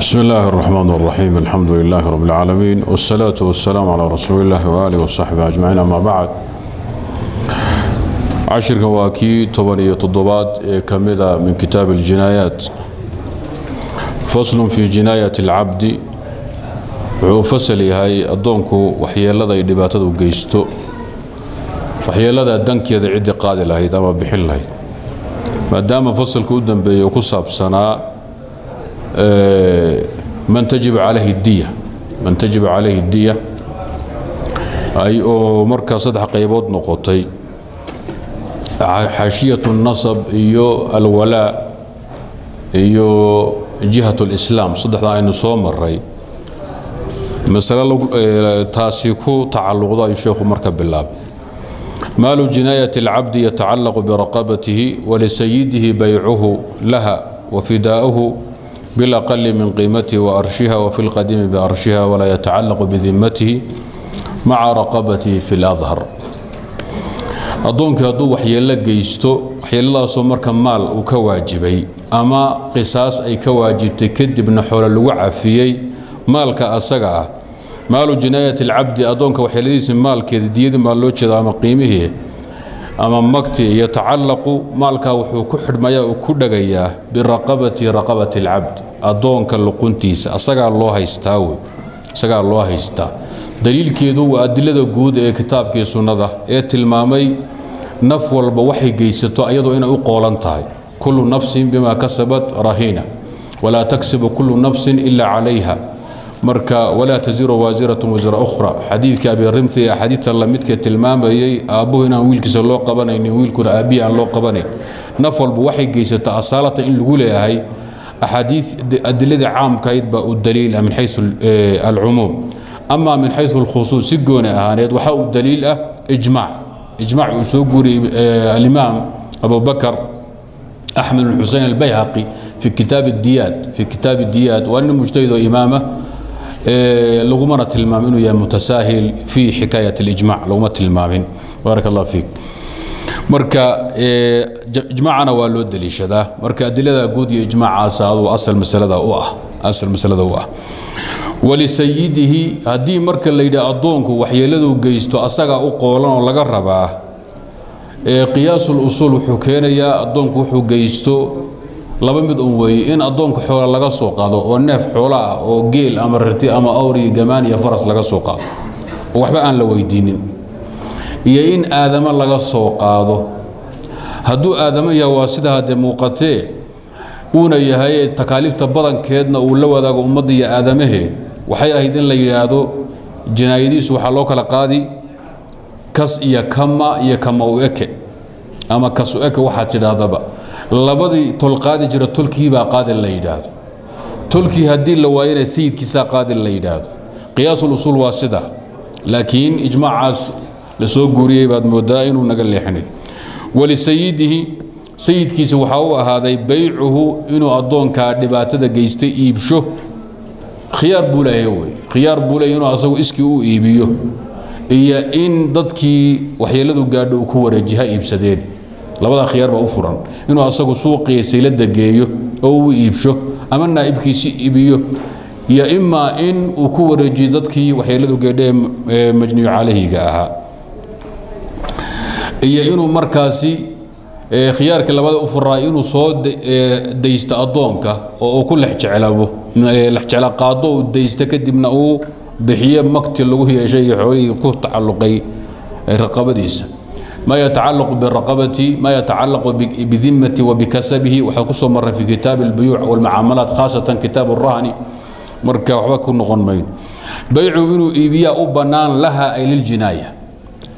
بسم الله الرحمن الرحيم، الحمد لله رب العالمين، والصلاة والسلام على رسول الله وآله وصحبه أجمعين، أما بعد. Cashirkan waa kii 17aad ee ka mida min kitaab اljinaayaat. Faslun fii jinaayati اlcabdi. Wuxuu fasal yahay addoonku waxyeelada ay dhibaatadu geysto, waxyeelada dankeeda ciddii qaadi lahayd ama bixin lahayd, maadaama fasalka u dambeeyey ku saabsanaa man tajibu calayhi diya, man tajibu calayhi diya, ay oo markaa saddex qaybood noqotay: xaashiyat الnasab iyo alwalaa iyo jihat اlislaam. Saddexdaa aynu soo maray, masale taasi ku tacalluqdo ayuu sheekhu marka bilaabay. Maalu jinaayati اlcabdi yatacallaqu biraqabatihi, walisayidihi baycuhu laha wafidaa'uhu bilaqali min qiimatihi waarshiha, wafi lqadiimi biarshiha, walaa yatacallaqu bidimatihi maca raqabatihi fi اladhar. Addoonkii hadduu waxyeello geysto, waxyeeladaasoo marka maal uu ka waajibay ama qisaas ay ka waajibtay, kadibna xoolo lagu cafiyey, maalka asaga ah, maalu jinaayati alcabdi, addoonka waxyeeladiisa maalkeeda, diyadii maal loo jeeda ama qiimihii ama magti, yatacallaqu, maalkaa wuxuu ku xidhmayaa uu ku dhagayaa biraqabati raqabati alcabd, addoonka luquntiisa asagaa loo haystaa wey, isagaa loo haystaa. Daliilkeedu waa adilada guud ee kitaabkii sunnada ee tilmaamay naf walba waxay geysato ayadoo inay u qoolan tahay: kullu nafsin bima kasabat rahiina, walaa taksibu kullu nafsin ila calayha. Marka walaa taziru waasiratun wasra ukhra, xadiidka abirimti ee axaadiidta lamidka tilmaamayey aabbuhu inaan wiilkiisa loo qabanaynin, wiilkuna aabbihii aan loo qabanayn, naf walba waxay geysato asaalatan in lagu leeyahay, axaadiid adiladii caamkahayd baa u daliil ah min xayu alcumuum. Ama min xayu alkhusuus, si gooni ahaaneed, waxaa u daliil ah ijmaac, ijmaac uu soo guuriyey alimaam Abu Bakr Axmed bn Xusein Albayhaqi fi kitaab diyaad, fi kitaab diyaad. Waa nin mujtahid oo imaama, lagumana tilmaamin inuu yahay mutasaahil fi xikaayat alijmac, laguma tilmaamin. Baarak Allah fiik. Marka ijmaacana waa loo daliishadaa. Marka adilada guud iyo ijmaacaasa aduu asal masalada u ah, asal masalada u ah. Walisayidihi, haddii marka la yidhaha addoonku waxyeeladuu geysto asagaa u qoolan oo laga rabaa, qiyaasul usuul wuxuu keenayaa addoonku wuxuu geysto laba mid un weeye: in addoonka xoola laga soo qaado oo neef xoola ah oo geel ama rarti ama awr iyo gamaan iyo faras laga soo qaado oo waxba aan la weydiinin, iyo in aadamo laga soo qaado. Hadduu aadamo yahay, waa sida haddee muuqatee uuna yahay takaaliifta badankeedna uu la wadaago ummadda iyo aadamahee, waxay ahayd in la yidhaahdo jinaayadiisu waxaa loo kala qaadi kas iyo kama iyo kama u eke ama kas u eke. Waxaad tidhaahdaba labadii tol qaadi jira, tolkiibaa qaadi la yidhaahdo. Tolkii haddii la waayana sayidkiisaa qaadi la yidhaahdo. Qiyaasul usuul waa sida, laakiin ijmaacaas la soo guuriyey baad moodaa inuu naga leexinayo. Walisayidihi, sayidkiisa waxaa u ahaaday baycuhu, inuu addoonkaa dhibaatada geystay iibsho. Khiyaar buu leeyahay wey, khiyaar buu leeyahay inuu asagu iskii u iibiyo iyo in dadkii waxyeeladu gaadho uu ku wareejiha iibsadeen. Labadaa khiyaar baa u furan: inuu asagu suuqii saylada geeyo oo uu iibsho ama naa'ibkiisi iibiyo, iyo imaa in uu ku wareejiyo dadkii waxyeeladu gaadho ee majniyu calayhiga ahaa, iyo inuu markaasi khiyaarkii labada u furaa inuu soo daysto addoonka oo uu ku lexjeclabo, lexjecla qaado, uu daysto, kadibna uu bixiyo makti lagu yeeshay iyo xoolihii ku tacalluqay raqabadiisa. Ma yatacalaqu biraqabati, ma yatacalaqu bidimati wa bikasabihi, waxaa ku soo marray fi kitaab albuyuuc walmucaamalaat, khaasatan kitaab arahni. Marka waxba ku noqon mayno. Baycu, inuu iibiyaa u bannaan, laha ay liljinaaya,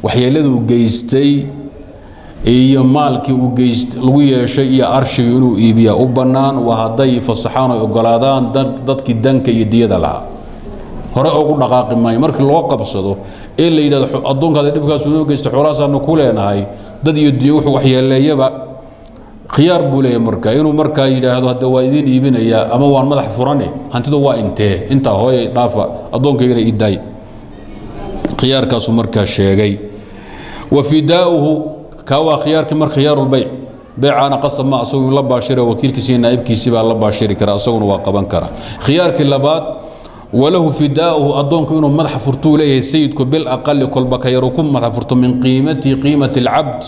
waxyeeladuu geystay iyo maalkii uu geyst lagu yeeshay iyo arshigii inuu iibiyaa u bannaan, waa hadday fasaxaan oy ogolaadaan dadkii danka iyo diyada lahaa. Hore ugu dhaqaaqi maayo. Markii loo qabsado ee la yidhahdo addoonkaada dhibkaasu inoo geysta, xoolahaasaanu ku leenahay, dad iyo diyo wuxuu waxyeeleeyaba, khiyaar buu leeyahay marka inuu markaa yidhaahdo hadda waa idiin iibinayaa ama waan madax furane, hantidu waa intee, intaa hooyay dhaafa, addoonkaygana ii daay. Khiyaarkaasuu markaa sheegay. Wa fidaa'uhu, kaa waa khiyaarkii mar khiyaarulbayc, Beecaana qasab ma asagu in la baashira, wakiilkiisi iyo naa'ibkiisii baa la baashiri kara, asaguna waa qaban kara. Khiyaarkii labaad, walahu fidaa'uhu, addoonku inuu madaxa furtuu leeyahay sayidku, bilaqali, kolba ka yaru ku madaxa furto, min qiimatihi, qiimati alcabd,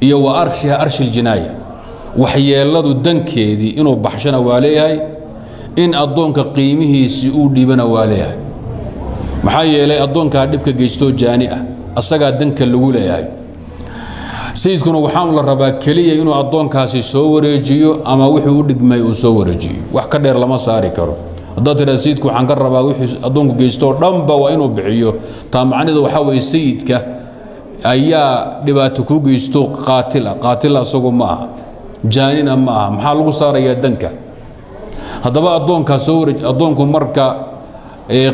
iyo wa arshiha, arshi ljinaaya, waxyeeladu dankeedii inuu baxshana waa leeyahay, in addoonka qiimihiisii uu dhiibana waa leeyahay. Maxaa yeelay addoonkaa dhibka geystoo jaani ah asagaa danka lagu leeyahay. Sayidkuna waxaan la rabaa keliya inuu addoonkaasi soo wareejiyo ama wuxuu u dhigmay uu soo wareejiyo, wax ka dheer lama saari karo. Haddaad tidhahda sayidku waxaan ka rabaa wixii addoonku geystoo dhanba waa inuu bixiyo, taa macnaheedu waxaa weeye sayidka ayaa dhibaato ku geysto qaatila. Qaatila asagu ma aha, jaanina ma aha, maxaa lagu saarayaa danka? Haddaba addoonkaa soo wareej, addoonku marka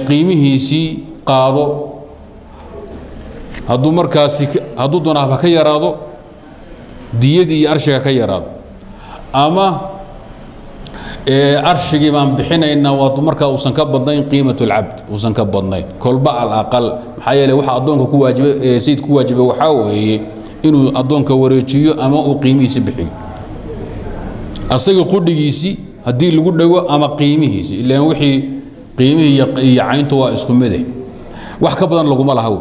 qiimihiisii qaado, hadduu markaasi hadduu doona haba ka yaraado diyadii iyo arshiga ka yaraado, ama arshigii baan bixinaynaa waadu markaa uusan ka badnayn qiimat alcabd, uusan ka badnayn kolba alaqal. Maxaa yeelay waxa addoonka ku waajibay, sayid ku waajibay, waxaa weeye inuu addoonka wareejiyo ama uu qiimihiisi bixiyo, asaga qudhigiisii haddii lagu dhego ama qiimihiisi, ilaan wixii qiimihii iyo cayntu waa isku mide, wax ka badan laguma laha wey,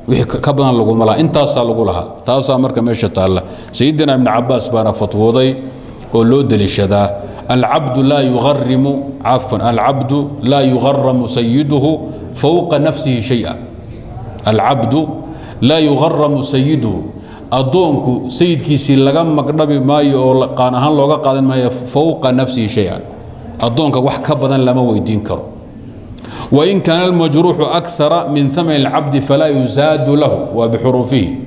wixii ka badan laguma laha, intaasaa lagu lahaa. Taasaa marka meesha taalla. Sayidina Ibnu Cabaas baana fatwooday oo loo deliishadaa: alcabdu laa yugarimu, cafwan, alcabdu laa yugaramu sayiduhu fowqa nafsihi shaya. Alcabdu laa yugaramu sayiduhu, addoonku sayidkiisii laga magdhabi maayo oo qaan ahaan looga qaadan maayo, fowqa nafsihi shay-an, addoonka wax ka badan lama weydiin karo. Wain kaana almajruuxu akara min hamani alcabdi falaa yusaadu lahu, waa bixuruufihi.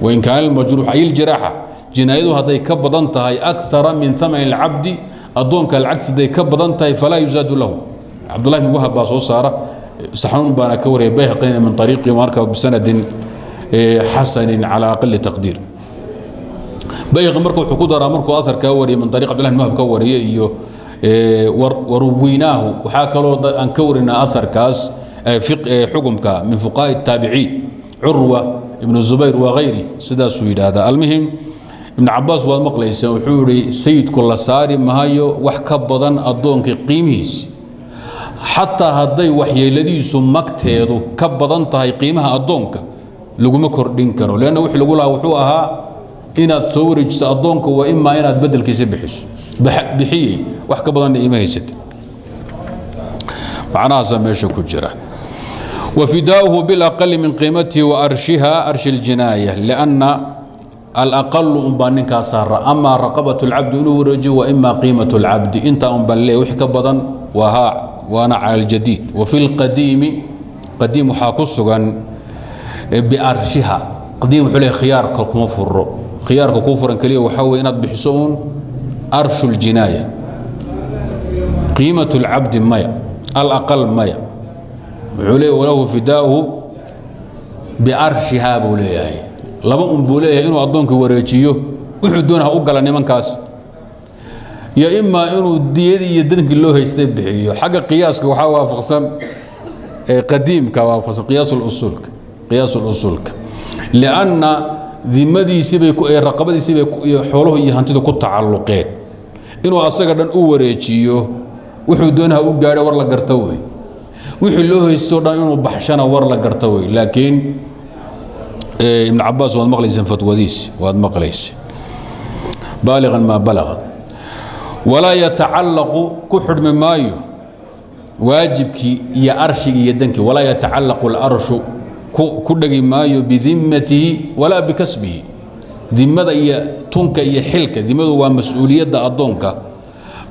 Wain kaana almajruux ay iljiraaxa, jinaayadu hadday ka badan tahay, akara min hamani alcabdi, addoonka lacagtiis hadday ka badan tahay, falaa yusaadu lahu. Cabdullahi bn Wahab baa soo saara, Saxnuun baana ka wariyay, Bayhaqina min ariiqi marka bisanadin xasanin cala aqali taqdiir. Bayhaqi marka wuxuu ku daraa markuu athar kaa wariyay min ariiq Cabdullahi bn Wahab ka wariyay iyo waruwinaahu, waxaa kaloo aan ka warinaa aharkaas xukumka min fuqaa'i taabiciin, Curwa Ibnu Zubayr wa hayri, sidaasuu yidhaahdaa. Almuhim, Ibnu Cabaas waad maqlayseen, wuxuu yihi sayidku la saari maayo wax ka badan addoonkii qiimihiisi, xataa hadday waxyeeladiisu magteedu ka badan tahay qiimaha addoonka laguma kordhin karo, leanna wixii lagu lahaa wuxuu ahaa inaad soo wareejiso addoonka, waa imaa inaad beddelkiisa bixiso, bixiyey, wax ka badanna iima haysata. Macnahaasaa meesha ku jira. وفداؤه بالأقل من قيمته وأرشها، أرش الجناية، لأن الأقل أنبا ننكا سارة، أما رقبة العبد إنه ورجي وإما قيمة العبد، إنت أنبا لي وحك بدن وها وأنا على الجديد. وفي القديم، قديم حاكسغا بأرشها، قديم حلي خيار كما فرو، خيار كفر كليه وحاول إناد بحسون أرش الجناية، قيمة العبد مية الأقل مية wuxuu leey walahu fidaa'uhu biarshihaa buu leeyahay. Laba un buu leeyahay: inuu addoonkii wareejiyo, wuxuu doona ha u gala nimankaas, iyo imaa inuu diyadii iyo dankii loo haystay bixiyo. Xagga qiyaaska waxaa waafaqsan qadiimka, waafaqsan qiyaas usuulka, qiyaas usuulka, lianna dimadiisii bay raqabadiisii bay xooluhu iyo hantidu ku tacalluqeen. Inuu asaga dhan u wareejiyo, wuxuu doona ha u gaadho, war la garta wey, wixii loo haysto dhan inuu baxshana war la garta wey. Laakiin Ibn Cabaas waad maqlayseen fatwadiis, waad maqlayseen, baaligan maa balaga. Walaa yatacallaqu, ku xidhmi maayo waajibkii iyo arshigii iyo dankii. Walaa yatacallaqu alarshu, ku dhegi maayo, bidimmatihi walaa bikasbihi, dimada iyo tunka iyo xilka. Dimadu waa mas-uuliyadda addoonka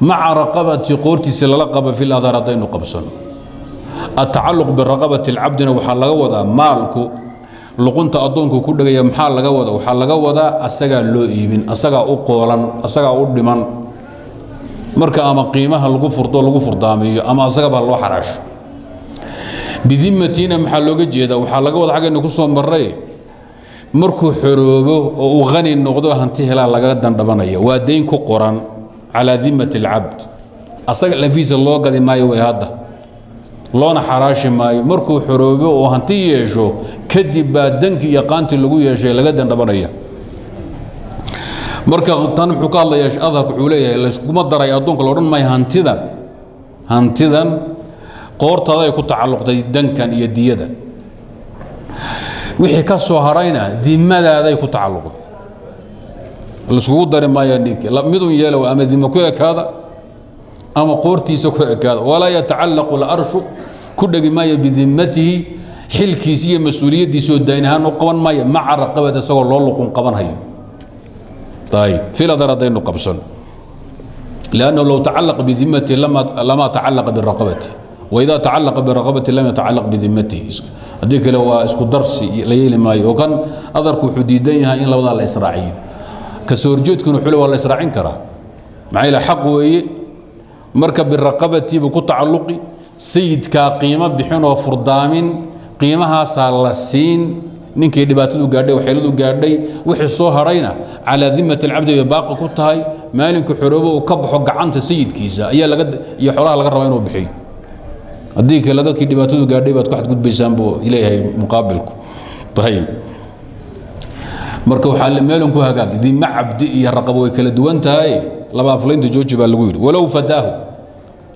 maca raqabati, qoortiisa lala qaba, fi ladhar haddaynu qabsano. Atacalluq biraqabati alcabdina waxaa laga wadaa maalku luqunta addoonku ku dhegaya. Maxaa laga wadaa? Waxaa laga wadaa asagaa loo iibin, asagaa u qoolan, asagaa u dhiman. Marka ama qiimaha lagu furdo, lagu furdaamiyo, ama asagabaa loo xaraasho. Bidimatiina maxaa looga jeedaa? Waxaa laga wada xaggaynu ku soo marray, markuu xoroobo oo uu hani noqdo, hanti helaa laga dandhabanaya, waa dayn ku qoran calaa dimati alcabd. Asaga lafiisa loo gadi maayo way hadda, loona xaraashi maayo. Markuu xoroobo oo hanti yeesho kadib baa danki iyo qaanti lagu yeeshay laga dandhabanaya. Marka tan muxuu ka hadlayaa adharku? Wuxuu leeyahay layskuma daray addoonka, la odhan maayo hantidan qoortaada ay ku tacalluqday dankan iyo diyadan, wixii ka soo harayna dimadaaday ku tacalluqday, laiskugu dari maayo. Ninki mid un yeelo, ama dima ku ekaada ama qoortiisa ku ekaada. Walaa yatacallaqu alarshu, ku dhegi maayo, bidimatihi, xilkiisi iyo mas-uuliyaddiisa oo dayn ahaan u qaban maayo, maca raqabada, isagoo loo luqun qabanhayo. Ayib, filadar haddaynu qabsano, لأنه لو تعلق بذمته لما تعلق بالرقبة، وإذا تعلق بالرقبة لم يتعلق بذمته. هذيك لو اسكو درسي la yeeli maayo oo kan adarku wuxuu diidan yahay in labadaa la israaciyo. Ka soo horjeedkuna wuxuu le waa la israacin karaa, maxaa yeele xaq weeye. Marka biraqabati buu ku tacalluqi, sayidkaa qiimo bixin oo furdaamin, qiimahaasaa la siin ninkii dhibaatadu gaadhay, waxyeeladu gaadhay. Wixii soo harayna calaa dimati alcabdi bay baaqi ku tahay. Maalinku xoroobo uu ka baxo gacanta sayidkiisa ayaa laga iyo xoolaha laga rabaa inuu bixiyo. Haddii kale dadkii dhibaatadu gaadhay baad ku xadgudbaysaan buu leeyahay muqaabilku. Ayib, marka waxaa meelun ku hagaag, dima cabdi iyo raqabo way kala duwan tahay, laba aflaynta jooji baa lagu yidhi. Walow fadaahu,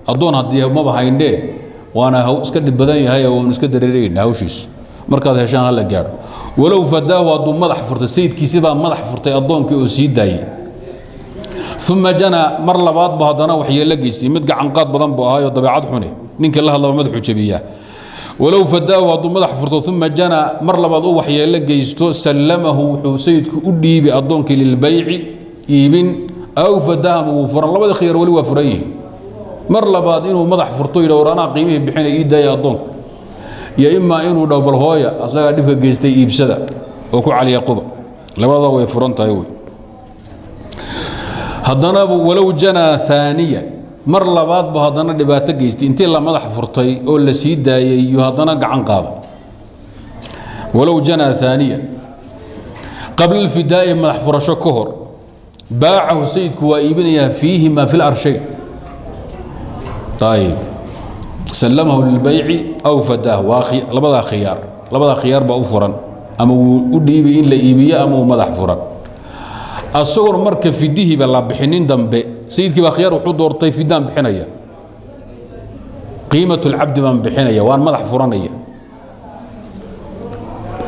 addoon haddii maba hayndhee, waana iska dhib badan yahay oo waanu iska dareereyna hawshiisu, markaad heshaan hala gaadho. Walow fadaahu, hadduu madax furtay, sayidkiisii baa madax furtay addoonkii oo sii daayey. Uma jana, mar labaad bu haddana waxyeello geystay, mid gacanqaad badan buu ahaayoo dabeecad xune, ninkii la hadlaba madaxuu jabiyaa. Walow fadaahu, hadduu madax furto, uma jana, mar labaad u waxyeello geysto, sallamahu, wuxuu sayidku u dhiibi addoonkii lilbayci, iibin, aw fadaahama, wuu furan. Labada khiyaar weli waa furan yihiin. Mar labaad inuu madax furto, yidha war anaa qiimihii bixinay, ii daaya addoonka, iyo imaa inuu dhaw bal hooya, asagaa dhibka geystay, iibsada oo ku caliya quba. Labada way furan tahay wey. Haddana walow janaa aaniya, mar labaad bu haddana dhibaato geystay, intii la madax furtay oo la sii daayey iyo haddana gacan qaada. Walow janaa aaniya qabla alfidaa'i, madax furasho ka hor, baacahu, sayidku waa iibinayaa, fiihima, fi larshayn. Ayib, sallamahu lilbayci aw fadaahu, waa labadaa khiyaar, labadaa khiyaar baa u furan, ama wuu u dhiibi in la iibiyo ama uu madax furan, asagoon marka fidihiiba la bixinin dambe. Sayidkii baa khiyaar wuxuu doortay fidaan bixinaya, qiimat lcabdi baan bixinaya, waan madax furanaya,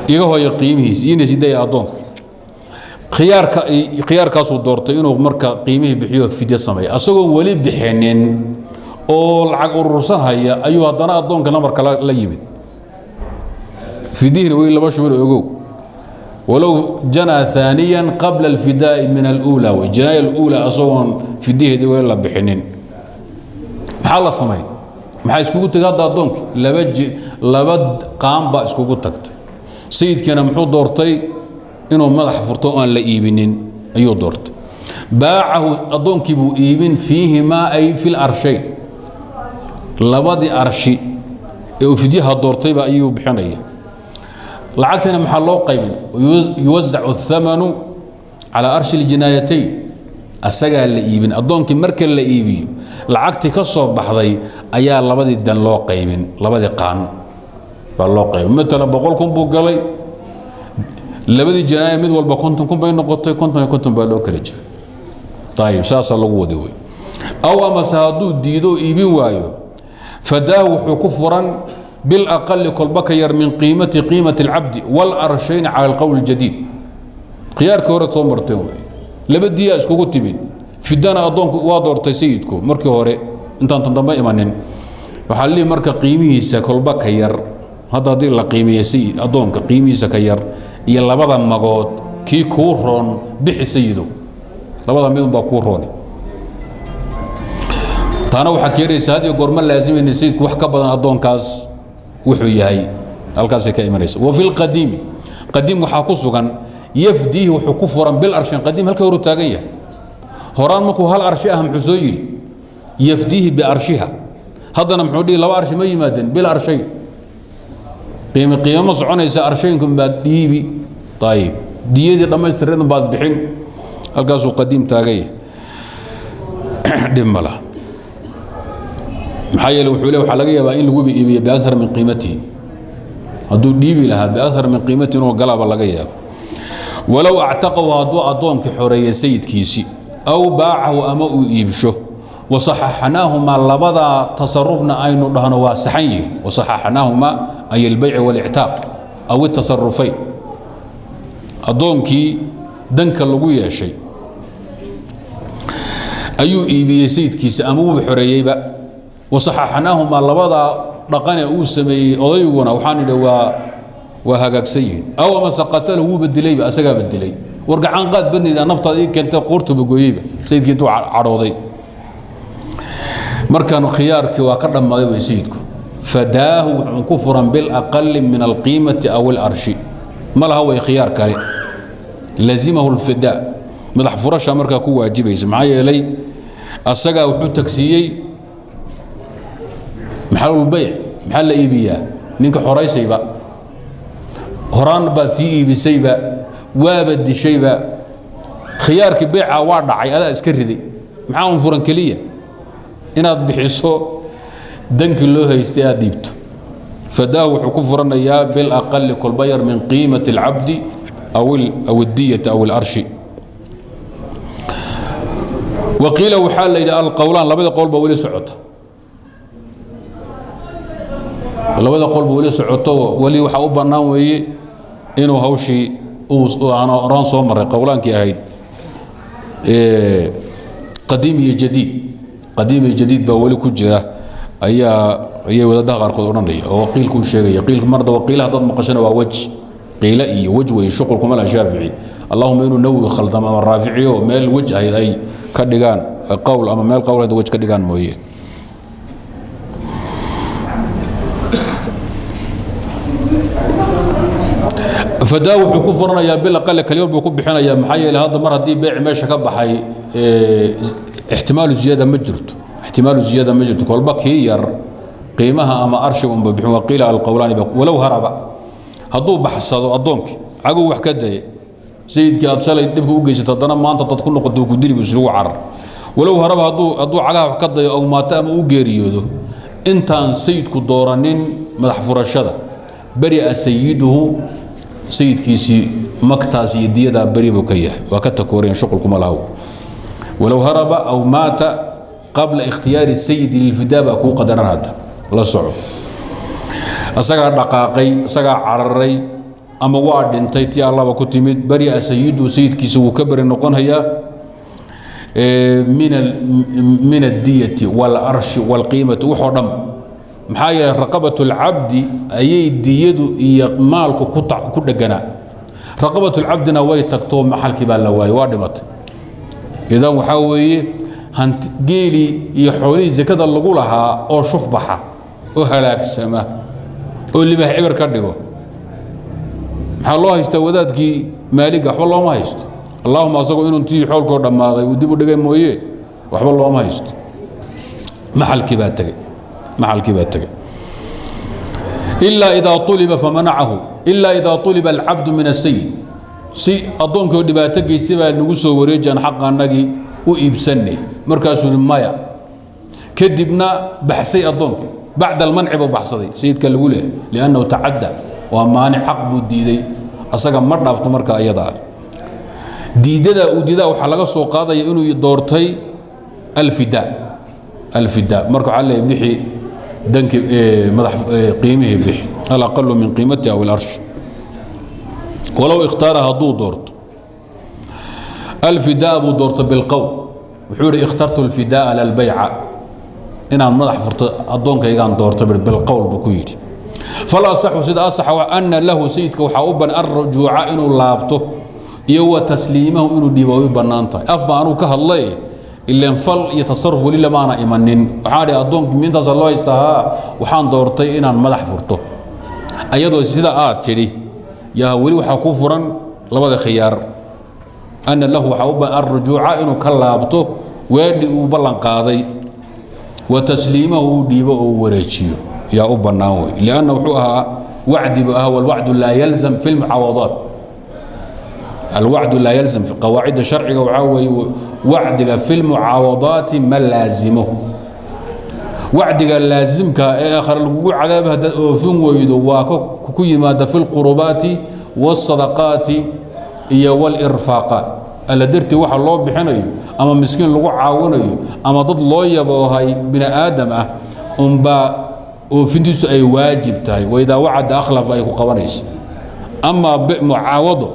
iga hooyo qiimihiis iina sidaya addoonka. Khiyaarka khiyaarkaasuu doortay inuu marka qiimihii bixiyo, fidyo sameeya. Asagoon weli bixinin oo lacag urursan haya ayuu haddana addoonka namarka la yimid, fidihiina weli lama shubin, ogow. Walow janaa ثaaniya qabla alfidaa'i min aluulaa, wey jinaaya aluulaa, asagoon fidiheedii weli la bixinin, maxaa la samayn? Maxaa iskugu tegay hadda addoonkii? Laba qaan baa iskugu tagtay. Sayidkiina muxuu doortay? Inuu madax furto oo aan la iibinin ayuu doortay. Baacahu, addoonkii buu iibin, fiihimaa ay fi larshayn, labadii arshi ee uu fidyaha doortayba ayuu bixinaya. Lacagtana maxaa loo qaybin? Yuwasacu athamanu calaa arshi اljinaayatayn. Asagaa la iibin addoonkii, marka la iibiyo lacagtii ka soo baxday ayaa labadii dan loo qaybin, labadii qaan baa loo qaybin. Maalan 100,000 buu galay, labadii janaaya mid walba 50,000 bay noqotay, 50 iyo 50 baa loo kala jiray. Ayib, saasaa lagu wadi wey. Aw amase hadduu diido oo iibin waayo, fadaahu, wuxuu ku furan bilaqali, kolba ka yar, min qiimati qiimati alcabdi waalarshayn cala alqowl اljadiid. Khiyaarkii hore soo marteen wey. Laba diyaa iskugu timid, fidana addoonku waa doortay sayidku markii hore intaan tan dambe imanin. Waxaa lihi marka qiimihiisa kolba ka yar, hadda haddii la qiimeeyo sayid addoonka qiimihiisa ka yar iyo labada magood kii kuu roon bixi sayidow, labada mid unbaa kuu rooni. Taana waxaa keenaysa had iyo goorma laazimayna sayidku wax ka badan addoonkaas wuxuu yahay, halkaasay ka imanaysa. Wa fi lqadiimi, qadiim waxaa ku sugan, yafdiihi, wuxuu ku furan bil arshin. Qadiim halka horu taagan yahay, horaan markuu hal arshi ah muxuu soo yidhi? Yafdiihi biarshiha. Haddana muxuu dhihi? Laba arshi ma yimaadeen, bil arshayn. Qiime qiime ma soconaysa, arshaynkum baad dhiibi. Ayib, diyadii dhammaystireed baad bixin. Halkaasuu qadiim taagan yahay, dhib ma laha. Maxaa yeele wuxuu le waxaa laga yaabaa in laguba iibiyo biakthar min qiimatihi, hadduu dhiibi lahaa biakthar min qiimatihi inuu galaaba laga yaabo. Walow actaqahu, hadduu addoonkii xoreeyey sayidkiisii, aw baacahu, ama uu iibsho, wasaxaxnaahumaa, labadaa tasarufna aynu dhahno waa saxan yihiin. Wasaxaxnaahumaa ay albayci walictaaq aw itasarufayn, addoonkii danka lagu yeeshay ayuu iibiyey sayidkiisa ama wuu xoreeyeyba. Wasaxaxnaahumaa, labadaa dhaqane uu sameeyey odayguna waxaan idhi waa hagaagsan yihiin. Aw amase qatalahu, wuuba dilayba, asagaaba dilay. War gacan qaad badnayda, naftaada ii keentay, qoortuba gooyeyba sayidkii intuu cadhooday. Markan khiyaarkii waa ka dhammaaday wey sayidku. Fadaahu wuxuun ku furan bilaqali min alqiimati aw alarshi, ma laha way khiyaar kale. Lazimahu alfidaa, madax furasha markaa ku waajibaysa. Maxaa yeelay asagaa wuxuu tagsiiyey maxalulbayc. Maxaa la iibiyaa? Ninka xoraysayba horaan baad sii iibisayba, waaba dishayba, khiyaarkii beyca waa dhacay, adaa iska riday. Maxaa un furan keliya? Inaad bixiso dankii loo haystay, aad dhiibto. Fadaahu wuxuu ku furanayaa bilaqali, kolba yar, min qiimati alcabdi aw addiyati aw alarshi. Waqiila, waxaa la yidhi alqowlaan, labada qowl baa weli socota, labada qolba weli socoto. Weli waxaa u bannaan weeye inuu hawshii aan horaan soo maray, qowlaankii ahayd qadiim iyo jadiid. Qadiim iyo jadiid baa weli ku jira ayaa ayay wadaadaha qaarkood odhanaya oo qiilku u sheegaya. Qiilku marda waqiila haddaad maqashana waa wej, qiile iyo wej wey, shuqul kuma laha Shaafici. Allahuma inuu Nawowi khaldamo ama Raaficiyo meel wej ahayd ay ka dhigaan qowl ama meel qowl ahayd wej ka dhigaan mooye. Fadaa wuxuu ku furanayaa bilaqale, kaliyar buu ku bixinayaa. Maxaa yeelay hadda mar haddii beeci meesha ka baxay, ixtimaalu ziyaada ma jirto, ixtimaalu ziyaada ma jirto. Kolba kii yar qiimaha ama arshiga unba bixin. Waqiila alqowlaani. Walow haraba, hadduu baxsado addoonkii, cagow wax ka daya sayidkii aad shalay dhibka u geysata, haddana maanta dad ku noqoto ku dili buu isugu carar. Walow haraba, hadduu cagaha wax ka dayo aw maato ama u geeriyoodo intaan sayidku dooranin madax furashada, bari'a sayiduhu, sayidkiisii magtaas iyo diyadaa beri buu ka yahay, waa ka takooreen, shuqulkuma lahaw. Walow haraba aw maata qabla ikhtiyaari sayidi lilfidaa baa kuu qadaran. Hadda la soco, isagaa dhaqaaqay, isagaa cararay ama waa dhintay, tii Allaba ku timid, bari'a sayiduhu, sayidkiisa wuu ka beri noqonhayaa min addiyati waalarshi waalqiimati, waxoo dhan. Maxaa yeelay raqabat alcabdi ayay diyadu iyo maalku ku dheganaa, raqabat alcabdina way tagtoo maxalkii baa la waayey, waa dhimatay. Idan waxaa weeye hanti geelii iyo xoolihii sakada lagu lahaa oo shuf baxa oo halaagsama oo libaax cibir ka dhigo, maxaa loo haystaa wadaadkii maaliga? Waxba looma haysto. Allahuma asagoo inuu tii xoolkoo dhammaaday uu dib u dhigay mooye, waxba looma haysto. Maxalkii baa tegey, maxalkii baa tegey. Ilaa idaa uliba famanacahu, ilaa idaa uliba alcabdu min asayid, si addoonkii oo dhibaato geystay baa nagu soo wareejaan xaqa annagii u iibsanay, markaasuu yihi maya. Kadibna baxsay addoonkii, bacda almanci buu baxsaday, sayidka lagu leehay, liannahu tacadda, waa maanic, xaq buu diiday, asaga ma dhaafto. Marka ayada ah diidada uu diidaa waxaa laga soo qaadaya inuu doortay alfidaa, alfidaa. Marka waxaa leeyahay bixi danki madax qiimihii, bixi alaqalu min qiimatihi aw alarsh. Walow ikhtaara, hadduu doorto alfidaa buu doorto bilqowl, wuxuu yihi ikhtartu alfidaa lalbayca, inaan madax furto addoonkaygaan doorto bilqowl buu ku yidhi. Falasaxu, sida asaxa, ana lahu, sayidka waxaa u ban arrujuuca, inuu laabto iyo wa tasliimahu, inuu dhiibo way u bannaan tahay. Af baa anuu ka hadlay, ileen fal iyo tasaruf weli lamaana imanin. Waxaan idhi addoonka mintaasa loo haystaa, haa, waxaan doortay inaan madax furto. Ayadoo sida aad tidhi yaa weli waxaa ku furan labada khiyaar. Ana lahu, waxaa u ban arrujuuca, inuu ka laabto weedhi uu ballan qaaday, wa tasliimahu, uu dhiibo oo uu wareejiyo yaa u bannaan wey. Lianna wuxuu ahaa wacdi buu ahaa, walwacdu laa yalzam fi lmucaawadaat. Alwacdu laa yalzam fi qawaacidda sharciga, waxaa weeye wacdiga fi lmucaawadaati ma laazimo. Wacdiga laasimka ee aakhare lagugu cadaaba haddaad oofin weydo waa ku yimaada fi lqurubaati wاsadaqaati Iyo walirfaaqa alla dartii waxa loo bixinayo ama miskiin lagu caawinayo ama dad loo yaboohay bini aadam ah unbaa oofintiisu ay waajib tahay. Waidaa wacada akhlafa ay ku qabanaysa. Amaa mucaawado,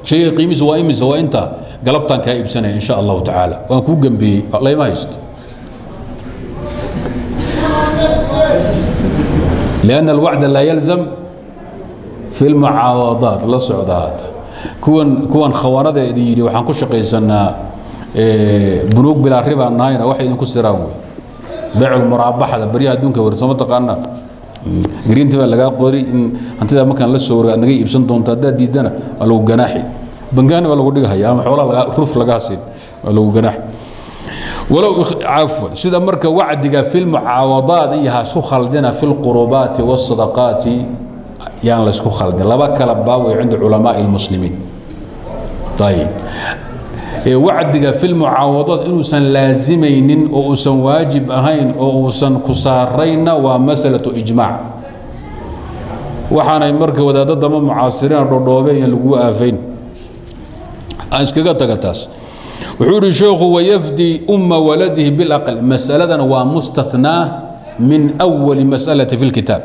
shayga qiimihiisu waa imise? Waa inta, galabtaan kaa iibsanaya in sha Allahu tacaala, waan kuu gembiyey, layma haysto, لأن الوعد لا يلزم في المعاوضات. La socda hadda kuwan khawaanada idin yidhi waxaan ku shaqaysanaa bunuug bilaa ribaa nahayna, waxay idinku siraan wey beecul muraabaxda baryaha adduunka war sooma taqaanaan. Gariinta baa lagaa qori in hantida markaan la soo warga aad naga iibsan doonto, haddaad diidana waa lagu ganaaxi, bangaani baa lagu dhigahaya ama xoolaha lagaa ruf lagaa siin, waa lagu ganaaxi. Walow cafwan, sida marka wacdiga fi lmucaawadaat iyo ha isku khaldina fi lqurubaati wasadaqaati, yaan la isku khaldin, laba kala baab way cinda culamaai lmuslimiin. Ayib, wacdiga fi lmucaawadaat inuusan laazimaynin oo uusan waajib ahayn oo uusan ku saarayna waa masalatu ijmaac. Waxaanay marka wadaadda dama mucaasiriina dhodhoobeen in lagugu aafayn aan iskaga taga taas. Wuxuu yidhi sheekhu: wayafdi umma waladihi bilaql. Mas'aladan waa mustathnaa min awali mas'alati fi lkitaab,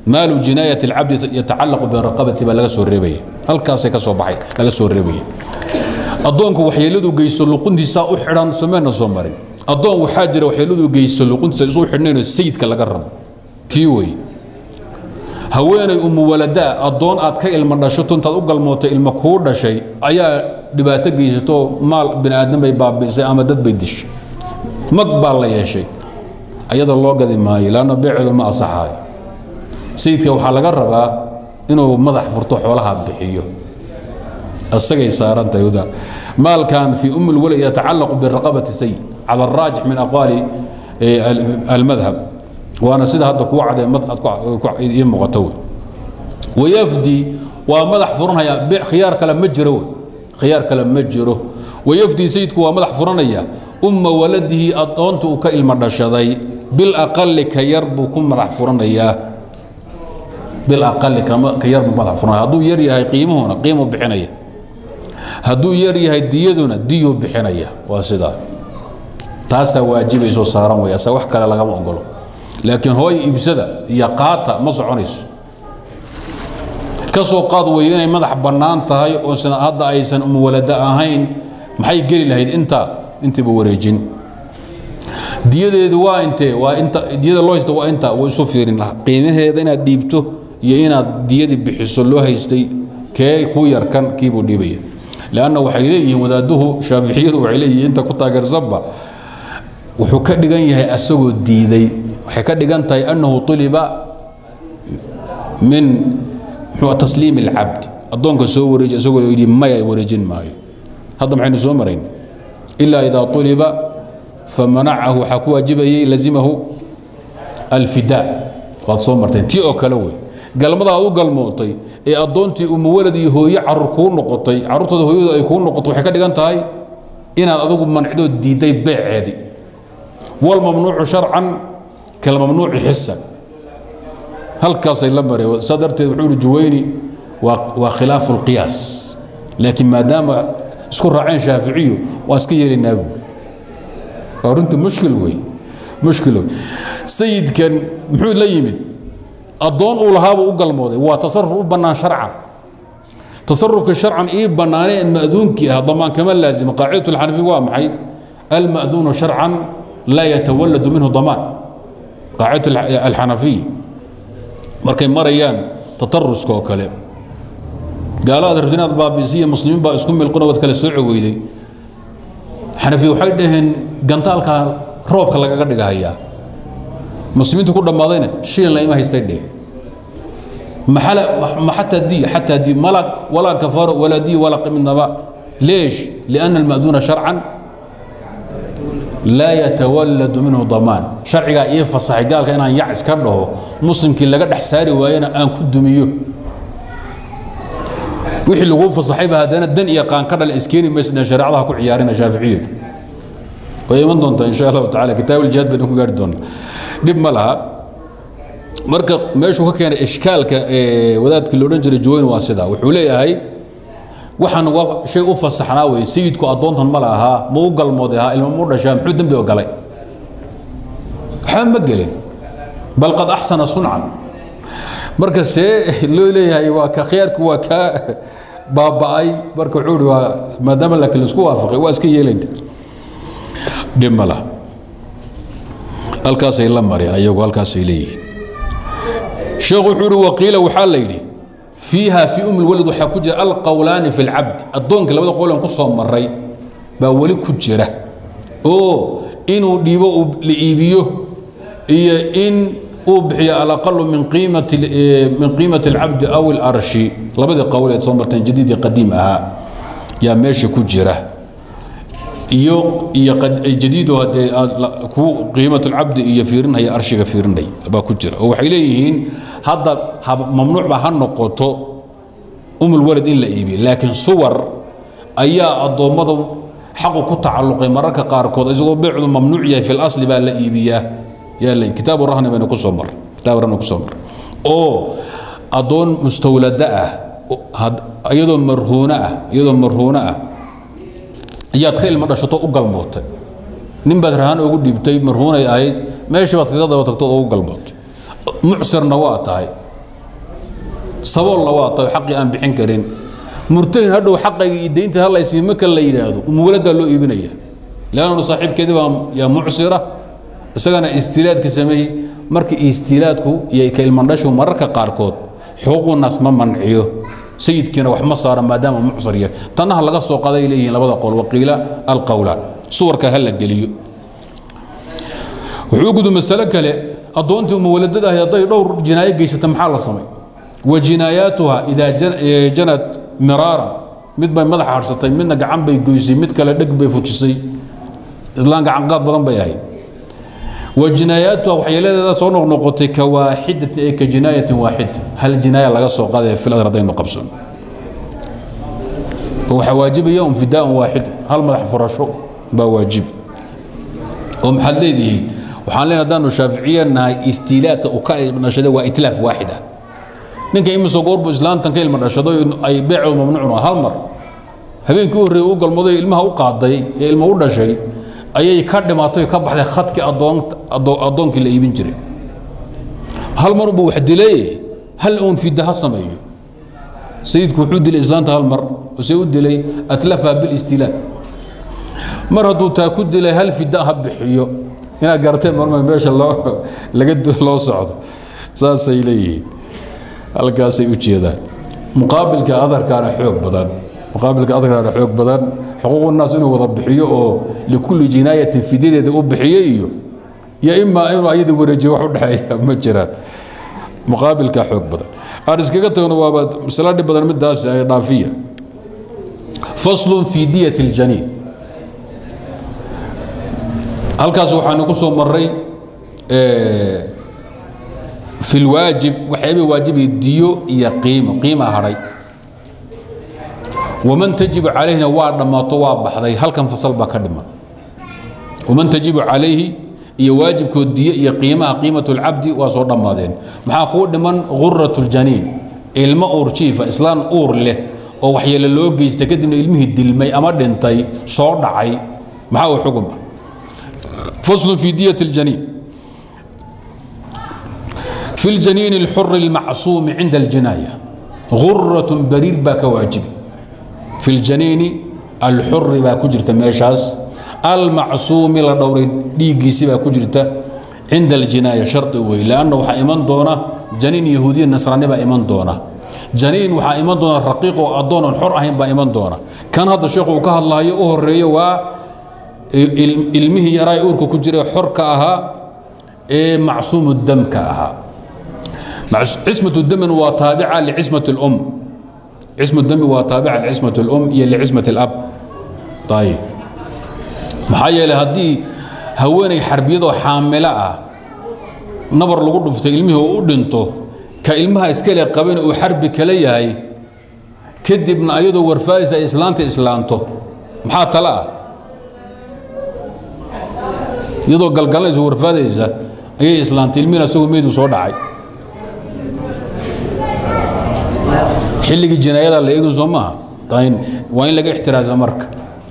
maalu jinaayati alcabdi yatacallaqu biraqabati baa laga soo reebaya, halkaasay ka soo baxay, laga soo reebaya. Addoonku waxyeeladu geysto luquntiisaa u xidhan, someena soo marin? Addoon waxaa jira waxyeeladu geysto luquntiisa isu xidhnaynoo sayidka laga rabo, tii wey. Haweenay umuwaladaa, addoon aad ka ilmo dhasho, tuntaad u galmootay ilmo kuu dhashay, ayaa dhibaato geysato, maal bini aadam bay baabi'isay ama dad bay dishay, mag baa la yeeshay, ayada loo gadi maayo, laanna beeceedu ma asaxaayo. Sayidka waxaa laga rabaa inuu madax furto, xoolaha bixiyo, isagay saaran tahay. Maalkan fi um lwalad yatacallaqu biraqabati sayid cala araajix min aqwaali almadhab, waana sida hadda kuwa cadee ii muuqato wey. Wayafdi waa madax furanaya, khiyaar kale ma jiro wey, khiyaar kale ma jiro. Wayafdi sayidku waa madax furanaya umma waladihi, addoonta uu ka ilmo dhashaday, bilaqali ka yar buu ku madax furanayaa, bilaqali ka yar buu madax furanaya. Hadduu yar yahay qiimuhuna qiimuu bixinaya, hadduu yar yahay diyaduna diyuu bixinaya. Waa sidaa, taasaa waajibaysoo saaran wey, asa wax kale lagama ogolo. Laakiin hooy iibsada iyo qaata ma soconayso. Ka soo qaad weeye inay madax bannaan tahay oo hadda aysan umuwalada ahayn, maxay geli lahayd? Inta intiiba wareejin, diyadeedu waa intee? Waa inta diyada loo haysta, waa inta. Way isu fiirin qiimaheeda inaad dhiibto iyo inaad diyadii bixiso loo haystay, kee kuu yarkan kiibuu dhiibaya. Leanna waxay leeyihiin wadaaduhu shaaficiyadu, waxay leeyihiin inta ku taageersanba wuxuu ka dhigan yahay asagoo diiday, waxay ka dhigan tahay annahu tuliba min muxuu tasliim alcabd, addoonka soo wareeji, isagoo yidhi maya, wareejin maayo. Hadda maxaynu soo marayn? Ilaa idaa tuliba famanacahu, waxaa ku waajibayay lazimahu alfidaa, waad soo marteen. Tii oo kale wey, galmada aad u galmootay ee addoontii umuwalad iyo hooye carruur kuu noqotay, carruurtooda hooyadu ay kuu noqoto, waxay ka dhigan tahay inaad adigu mancdoo diiday beeceedii. Walmamnuucu sharcan kalmamnuuci xisan, halkaasay la mareen. Saa darteed wuxuu yihi Juwayni waa khilaafu alqiyaas, laakiin maadaama isku raaceen shaaficiyu waa iska yeelaynaa buuri. Waa runtii mushkil wey, mushkil wey. Sayidkan muxuu la yimid? Addoon uu lahaabuu u galmooday, waa tasaruf u bannaan sharcan. Tasarufka sharcan ii bannaanee ma'duunkii ah damaan kama laazima. Qaacidatu alxanafi waa maxay? Alma'duunu sharcan laa yatawaladu minhu damaan, qaacidatu alxanafiya. Markay marayaan tataruska oo kale, gaalo aad rabti inaad baabi'isiyo muslimiin baa isku milqino, waad kala soo cogeyday, xanafiya waxay dhaheen gantaalka roobka lagaga dhigahayaa, muslimiintu ku dhammaadayna shilin la ima haystay dheh, ma xataa diyo, xataa diyo mala walaa kafaaro walaa diyo walaa midnaba. Leesh? Lianna alma'duuna sharcan laa yatawaladu minhu damaan. Sharcigaa ii fasaxay gaalka inaan yac iska dhaho, muslimkii laga dhex saari waayena aan ku dumiyo. Wixii laguu fasaxayba haddana dan iyo qaan ka dhal iskeeni maysa, shareecadaha ku ciyaarina shaaficiyo. Way iman doontaa insha Allahu tacala, kitaab aljihaad baynu ku gaari doonaa, dhib ma laha. Marka meeshuu ka keenay ishkaalka wadaadkii la odhan jiray Juwayni waa sidaa. Wuxuu leeyahay Waxaan waa shay u fasaxnaa wey. Sayidku addoontan ma lahaa, ma u galmooday ahaa, ilma mu dhashaa, muxuu dembi ogolay? Waxba ma gelin, bal qad axsana suncan. Marka see loo leeyahay waa ka khiyaarku waa kaa baaba'ay? Marka wuxuu ihi waa maadaama laakiin laisku waafaqay, waa iska yeelayna, dhib ma laha. Halkaasay la mareen ayagu, halkaasay leeyihiin. Sheekhu wuxuu ihi waqiila, waxaa la yidhi fiiha fii um lwalad waxaa ku jira alqowlaani fi lcabdi, addoonka labada qowlan ku soo maray baa weli ku jira, oo inuu dhiibo la iibiyo iyo in uu bixiyo alaqalu min qiimati alcabdi aw alarshi. Labadii qowl eed soo marteen, jadiid iyo qadiim ahaa, yaa meesha ku jira, iyo jadiido haddee ku qiimat alcabdi iyo fiirinaya arshiga fiirinaya baa ku jira. Oo waxay leeyihiin hadda mamnuuc ba ha noqoto umulwalad in la iibiyo, laakiin suwar ayaa addoommada xaqu ku tacalluqay mararka qaarkood isagoo beecdu mamnuuc yahay fi lasli baa la iibiyaa. Yaa la kitaabu rahni baynu ku soo mar, kitaabu rahni ku soo mar, oo addoon mustawlada ah iyadoo marhuuno ah, iyadoo marhuuno ah ayaad ka ilmo dhashato u galmootay, nin baad rahaan ugu dhiibtay, marhuunay ahayd, meeshii baad kaga daba tagtood ugu galmootay, mucsirna waa tahay, saboolna waa tahay, xaqii aan bixin karin, murtahin hadhow xaqayga iyo deynta halaysiin marka la yidhaahdo, umuwaladaa loo iibinaya, leannanu saaxiibkeedii baa yaa mucsira, isagana istiilaadka sameeyey. Marka istiilaadku iyo ka ilmandhashu mararka qaarkood xuquuqu naas ma manciyo, sayidkiina wax ma saara maadaama mucsir yahay. Tannaha laga soo qaday leeyihiin labada qowl, waqiila alqowlaan, suwarka ha la geliyo. Wuxuu gudu masale kale, addoontii umuwaladada ahi hadday dhowr jinaayo geysata maxaa la samay? Wa jinaayaatuha idaa janad miraaran, mid bay madaxa harsatay, midna gacan bay goysay, mid kale dheg bay fujisay, islaan gacan qaad badan bay ahayd. Wa jinaayaatuha waxyeeladeeda soo noqnoqotay ka waaxidatin ee ka jinaayatin waaxida, hal jinaaya laga soo qaadaya filadar haddaynu qabsano, waxaa waajibaya un fidaa'un waaxid, hal madax furasho baa waajib. Oo maxaad leedihiin? Waxaan leenahay haddaanu shaaficiye nahay, istiilaadka uu ka dhashaday waa itlaaf waaxid ah. Ninka imise goorbu islaantan ka ilma dhashaday ay beecoodu mamnuucun? Hal mar, habeenkii u horreeyey u galmaday, ilmaha u qaaday ee ilma u dhashay ayay ka dhimatay, ka baxday khadkii addoonkii la iibin jiray. Hal mar unbuu wax dilay, hal uun fida ha sameeyo. Sayidku wuxuu dilay islaanta hal mar, se u dilay atlafa bilistiilaad. Mar hadduu taa ku dilay hal fida ha bixiyo. Inaad garateen marma meesha loo laga loo socdo, saasay leeyihiin, halkaasay u jeedaan. Muqaabilka adarkaana xoog badan, muqaabilka adarkaana xoog badan, xuquuqu naas inuu wada bixiyo oo likulli jinaayatin fidadeeda u bixiyo, iyo imaa inuu ayada wareejiyo, wax u dhexeeya ma jiraan. Muqaabilka xoog badan aan iskaga tagno, waaba masalo dhib badan midaas dhaafiya. Faslun fi diyati اljaniin. Halkaas waxaanu ku soo maray fi lwaajib, waxyaabihii waajibi diyo iyo qiimo, qiima hadhay. Waman tajibu calayhina waa dhammaato, waa baxday, halkan fasal baa ka dhiman. Waman tajibu calayhi iyo waajibkood diyo iyo qiimaha, qiimat lcabdi waa soo dhammaadeen. Maxaa kuu dhiman? Gurat ljaniin, ilmo uur jiifa, islaan uur leh oo waxyeelo loo geysta, kadibna ilmihii dilmay ama dhintay soo dhacay, maxaa uu xuguma? Faslu fi diyat اljaniin. Fi اljaniin اlxur اlmacsuumi cinda اljinaaya guraة bariir baa ka waajibi. Fi اljaniini alxuri baa ku jirta meeshaas, almacsuumi la dhowray dhiiggiisi baa ku jirta cinda aljinaaya, shardi wey, lanna waxaa iman doona janiin yahuudiya nasraani baa iman doona, janiin waxaa iman doona raqiiq oo addoon oon xor ahayn baa iman doona. Kan hadda sheekhu uu ka hadlaayo u horeeyo waa ilmihii yaraa uurka ku jiray xorka ahaa ee macsuumu damka ahaa. Cismatu damin waa taabica licismati اlum, cismu dami waa taabica licismati اlum iyo licismati اlab. Ayib, maxaa yeelay haddii haweeney xarbiyadoo xaamilo ah nabar lagu dhuftay ilmihii oo u dhinto, ka ilmaha iskale qabana uu xarbi kala yahay, kadibna ayadoo warfaadaysa ay islaanta islaanto, maxaa tale ah? Iyadoo galgalanaysa warfaadaysa ayay islaantay, ilmihina isagoo meyduu soo dhacay. Xilligii jinaayada la eegin soo maaha? Waa in laga ixtiraaza marka,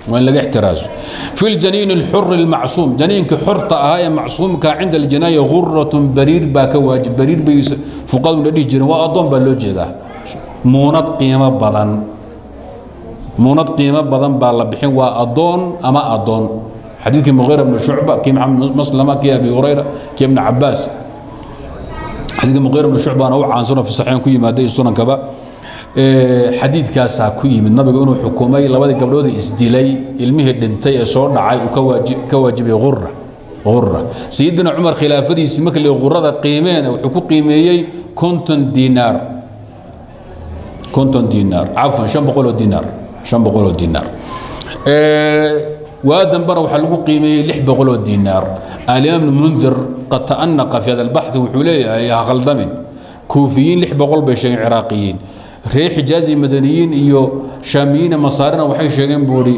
waa in laga ixtiraazo. Fi ljaniin alxuri almacsuum, janiinka xorta ahaa ee macsuumka, cinda aljinaaya guratun, bariir baa ka waajib. Bariir bay fuqaduna dhihi jireen, waa addoon baa loo jeedaa. Muunad qiimo badan, muunad qiimo badan baa la bixin, waa addoon ama addoon. Xadiidkii Muqiira bnu Shucba, kii Maxamed Maslama, kii Abi Hurayra, kii Ibni Cabaas. Xadiidka Muqiira bnu Shucbana u caansano fi saxiixan ku yimaaday, sunankaba xadiidkaasaa ku yimid, nabigu inuu xukumay labadii gabdhood isdilay, ilmihii dhintay ee soo dhacay uu ka waajibay ghura. Ghura Sayidina Cumar khilaafadiisii markii la ghurada qiimeen, wuxuu ku qiimeeyey 50 diinaar, 50 diinaar, cafwan, 500 oo diinaar, 500 oo diinaar. Waa dambana waxaa lagu qiimeeyey 600 oo diinaar. Alimaam Ibnu Mundir qad ta'anaqa fi hada albaxthi, wuxuu leeyahay ha khaldamin, Kuufiyiin 600 bay sheegeen, Ciraaqiyiin, reer Xijaazi, madaniyiin iyo Shaamiyiin, Masaarina waxay sheegeen buuri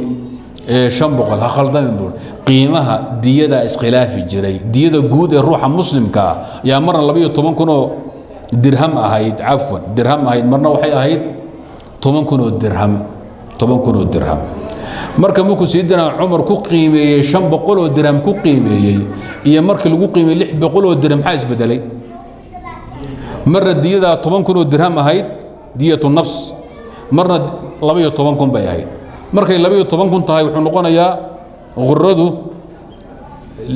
500. Ha khaldamin buuri, qiimaha diyadaa iskhilaafi jiray. Diyada guud ee ruuxa muslimka ah ayaa marna 12,000 oo dirham ahayd, cafwan, dirham ahayd, marna waxay ahayd 10,000 oo dirham, 10,000 oo dirham. Marka markuu Sayidina Cumar ku qiimeeyey 500 oo dirham ku qiimeeyey iyo markii lagu qiimeeyey 600 oo dirham, maxaa isbedelay? Marna diyadaa 10,000 oo dirham ahayd, diyatu nafs, marna 12,000 bay ahayd. Markay 12,000 tahay, wuxuu noqonayaa guradu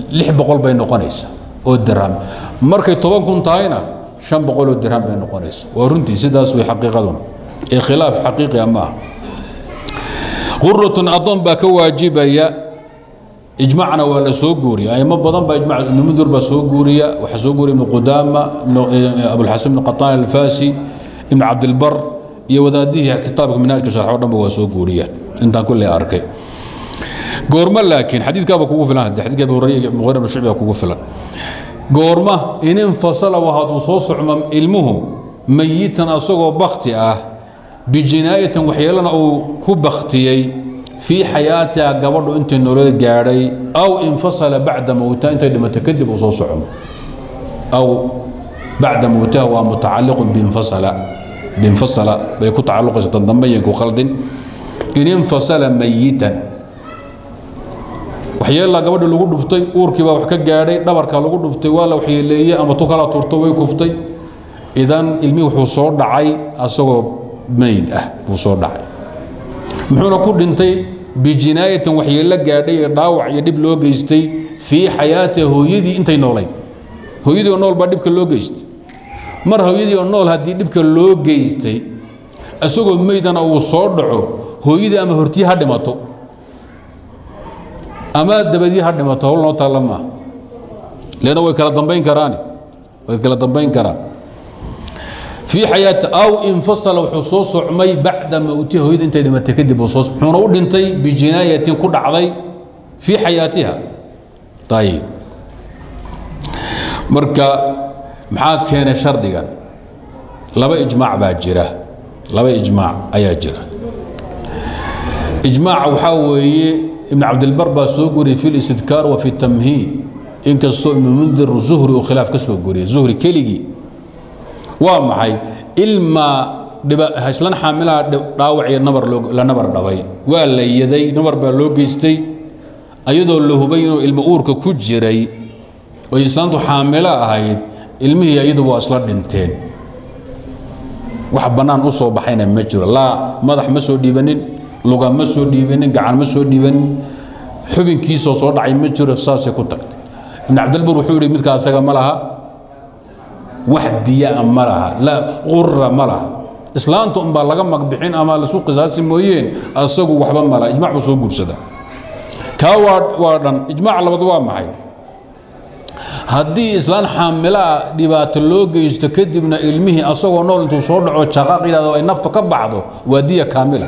600 bay noqonaysaa oo dirham, markay 10,000 tahayna 500 oo dirham bay noqonaysaa. Waa runtii sidaas way xaqiiqaduna, ee khilaaf xaqiiqiya ma aha. Guratun addoon baa ka waajibaya, ijmacna waa la soo guuriya, aimo badan baa ijmac. Ibnu Mundir baa soo guuriya, waxaa soo guuriya Ibnu Qudaama, Abulxasan ibnu Qataan Alfasi, Ibnu Cabdilbar iyo wadaadihii kitaabka Minhaajka sharxo dhanba waa soo guuriya intaan kulley arkay. Goorma laakiin xadiidkaaba kugu filan, hadde xadiidka Abi Hurayra, Mughira ibn Shucba kugu filan. Goorma? In infasala, waa hadduu soo socmo ilmuhu, mayitan, asagoo bakti ah, bijinaayatin, waxyeelana uu ku baktiyey, fii xayaatiha, gabadhu intay nolol gaadhay, aw infasala bacda mowtaha, intay dhimatay kadib uu soo socmo. Aw bacda mowtaha waa mutacalliqun biinfasala, biinfasala bay ku tacalluqaysa tan dambe, yan ku khaldin. In infasala mayitan, waxyeelaa gabadha lagu dhuftay, uurkii baa wax ka gaadhay, dhabarka lagu dhuftay, waa la waxyeeleeyey, ama tu kala turto, way kuftay. Idan ilmihii wuxuu soo dhacay asagoo meyd ah buu soo dhacay. Muxuuna ku dhintay? Bijinaayatin, waxyeello gaadhay ee dhaawac iyo dhib loo geystay, fii xayaatiha, hooyadii intay noolayd. Hooyadii oo nool baa dhibka loo geystay. Mar hooyadii oo nool haddii dhibka loo geystay, isagoo meydana uu soo dhaco, hooyadii ama hortii ha dhimato ama dabadii ha dhimato, hawl noo taalla maaha, leanna way kala dambayn karaani, way kala dambayn karaan. Fii xayaati aw infasala, wuxuu soo socmay bacda mowtiha, hooyada intay dhimatay kadib uu soo. Muxuuna u dhintay? Bijinaayatin ku dhacday fii xayaatiha. Ayib, marka maxaa keenay shardigan? Laba ijmaac baa jira, laba ijmaac ayaa jira. Ijmaac waxaa weeye Ibn Cabdilbar baa soo guriyey fi listidkaar wa fi tamhiid, inkastoo Ibnu Mundir Zuhri uu khilaaf ka soo guriyey, Zuhri keligii. Waa maxay? Ilmaa islan xaamilaha dhaawac iyo nabar la nabar dhabay, waa la yaday, nabar baa loo geystay, ayadoo la hubay inuu ilmo uurka ku jiray oy islaantu xaamilo ahayd. Ilmihii iyadu waa isla dhinteen, wax bannaan u soo baxayna ma jiro. Laa madax ma soo dhiibanin, luga ma soo dhiibanin, gacan ma soo dhiibanin, xubinkiisoo soo dhacay ma jiro, saasay ku tagtay. Ibn Cabdilbar wuxuu yidhi midka asaga ma laha wax diyaa, ma laha, laa qura ma laha, islaanta unbaa laga magbixin ama lasu qisaasi mooyeen, asagu waxba ma laha. Ijmac buu soo guursadaa kaa waa dhan. Ijmaaca labaad waa maxay? Haddii islaan xaamilaa dhibaato loo geysto, kadibna ilmihii asagoo nool intuu soo dhaco jaqaaq yidhahdo, ay naftu ka baxdo, waa diya kaamila.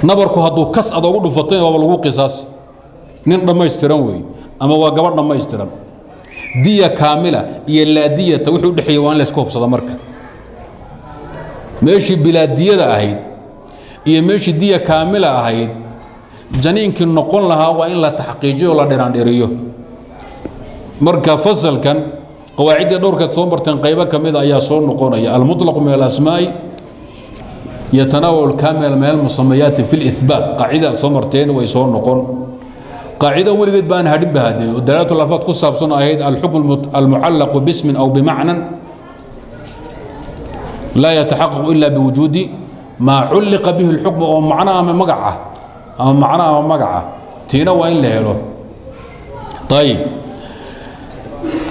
Nabarku hadduu kas ad ogu dhufatayna waaba lagu qisaas, nin dhammaystiran weeye ama waa gabadh dhammaystiran. Diya kaamila iyo laadiyata wuxuu u dhexeeyey waa in layska hubsado. Marka meeshii bilaadiyada ahayd iyo meeshii diya kaamila ahayd janiinkii noqon lahaa waa in la taxqiijiyo oo la dhiraandhiriyo. Marka fasalkan qawaaciddii dhowrkaad soo marteen qaybo ka mida ayaa soo noqonaya: almuطlaqu min alasmaa'i Yatanaawal kaamil min almusamayaati fi lihbaat. Qaacida soo marteen way soo noqon. Qaacida weligeed baan hadhin bahadee oo dalaalatu lafaad ku saabsan ahayd: alxukm almucallaqu bismin aw bimacnan laa yataxaqaqu ila biwujuudi maa culliqa bihi alxukm, oo macno ama magac ah ama macno ama magaca tiina waa in la helo. Ayib,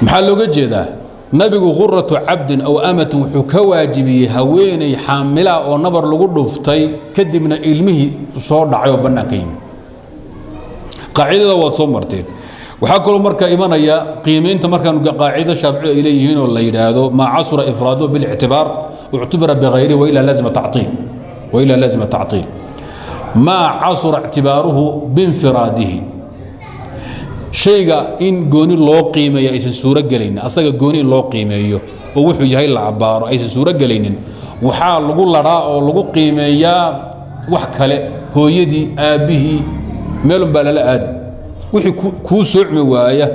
maxaa looga jeedaa? Nabigu quratu cabdin aw amatin wuxuu ka waajibiyey haweeney xaamilaa oo nabar lagu dhuftay, kadibna ilmihii soo dhacay oo bannaanka yimid. Qaacidada waad soo marteen. Waxaa kaloo marka imanaya qiimaynta markaan qaacido Shaafici ay leeyihiin oo la yidhaahdo: maa casura ifraaduhu bilictibaar uctubira bikayrihi wailaa lazima tactiil, wailaa lazima tactiil. Maa casura ictibaaruhu biinfiraadihi, shayga in gooni loo qiimeeyo aysan suuro gelaynin, asaga gooni in loo qiimeeyo oo wuxuu yahay la abbaaro aysan suuro gelaynin, waxaa lagu ladhaa oo lagu qiimeeyaa wax kale, hooyadii, aabbihii, meelun baa lala aadi. Wixii kuu soocmi waaya,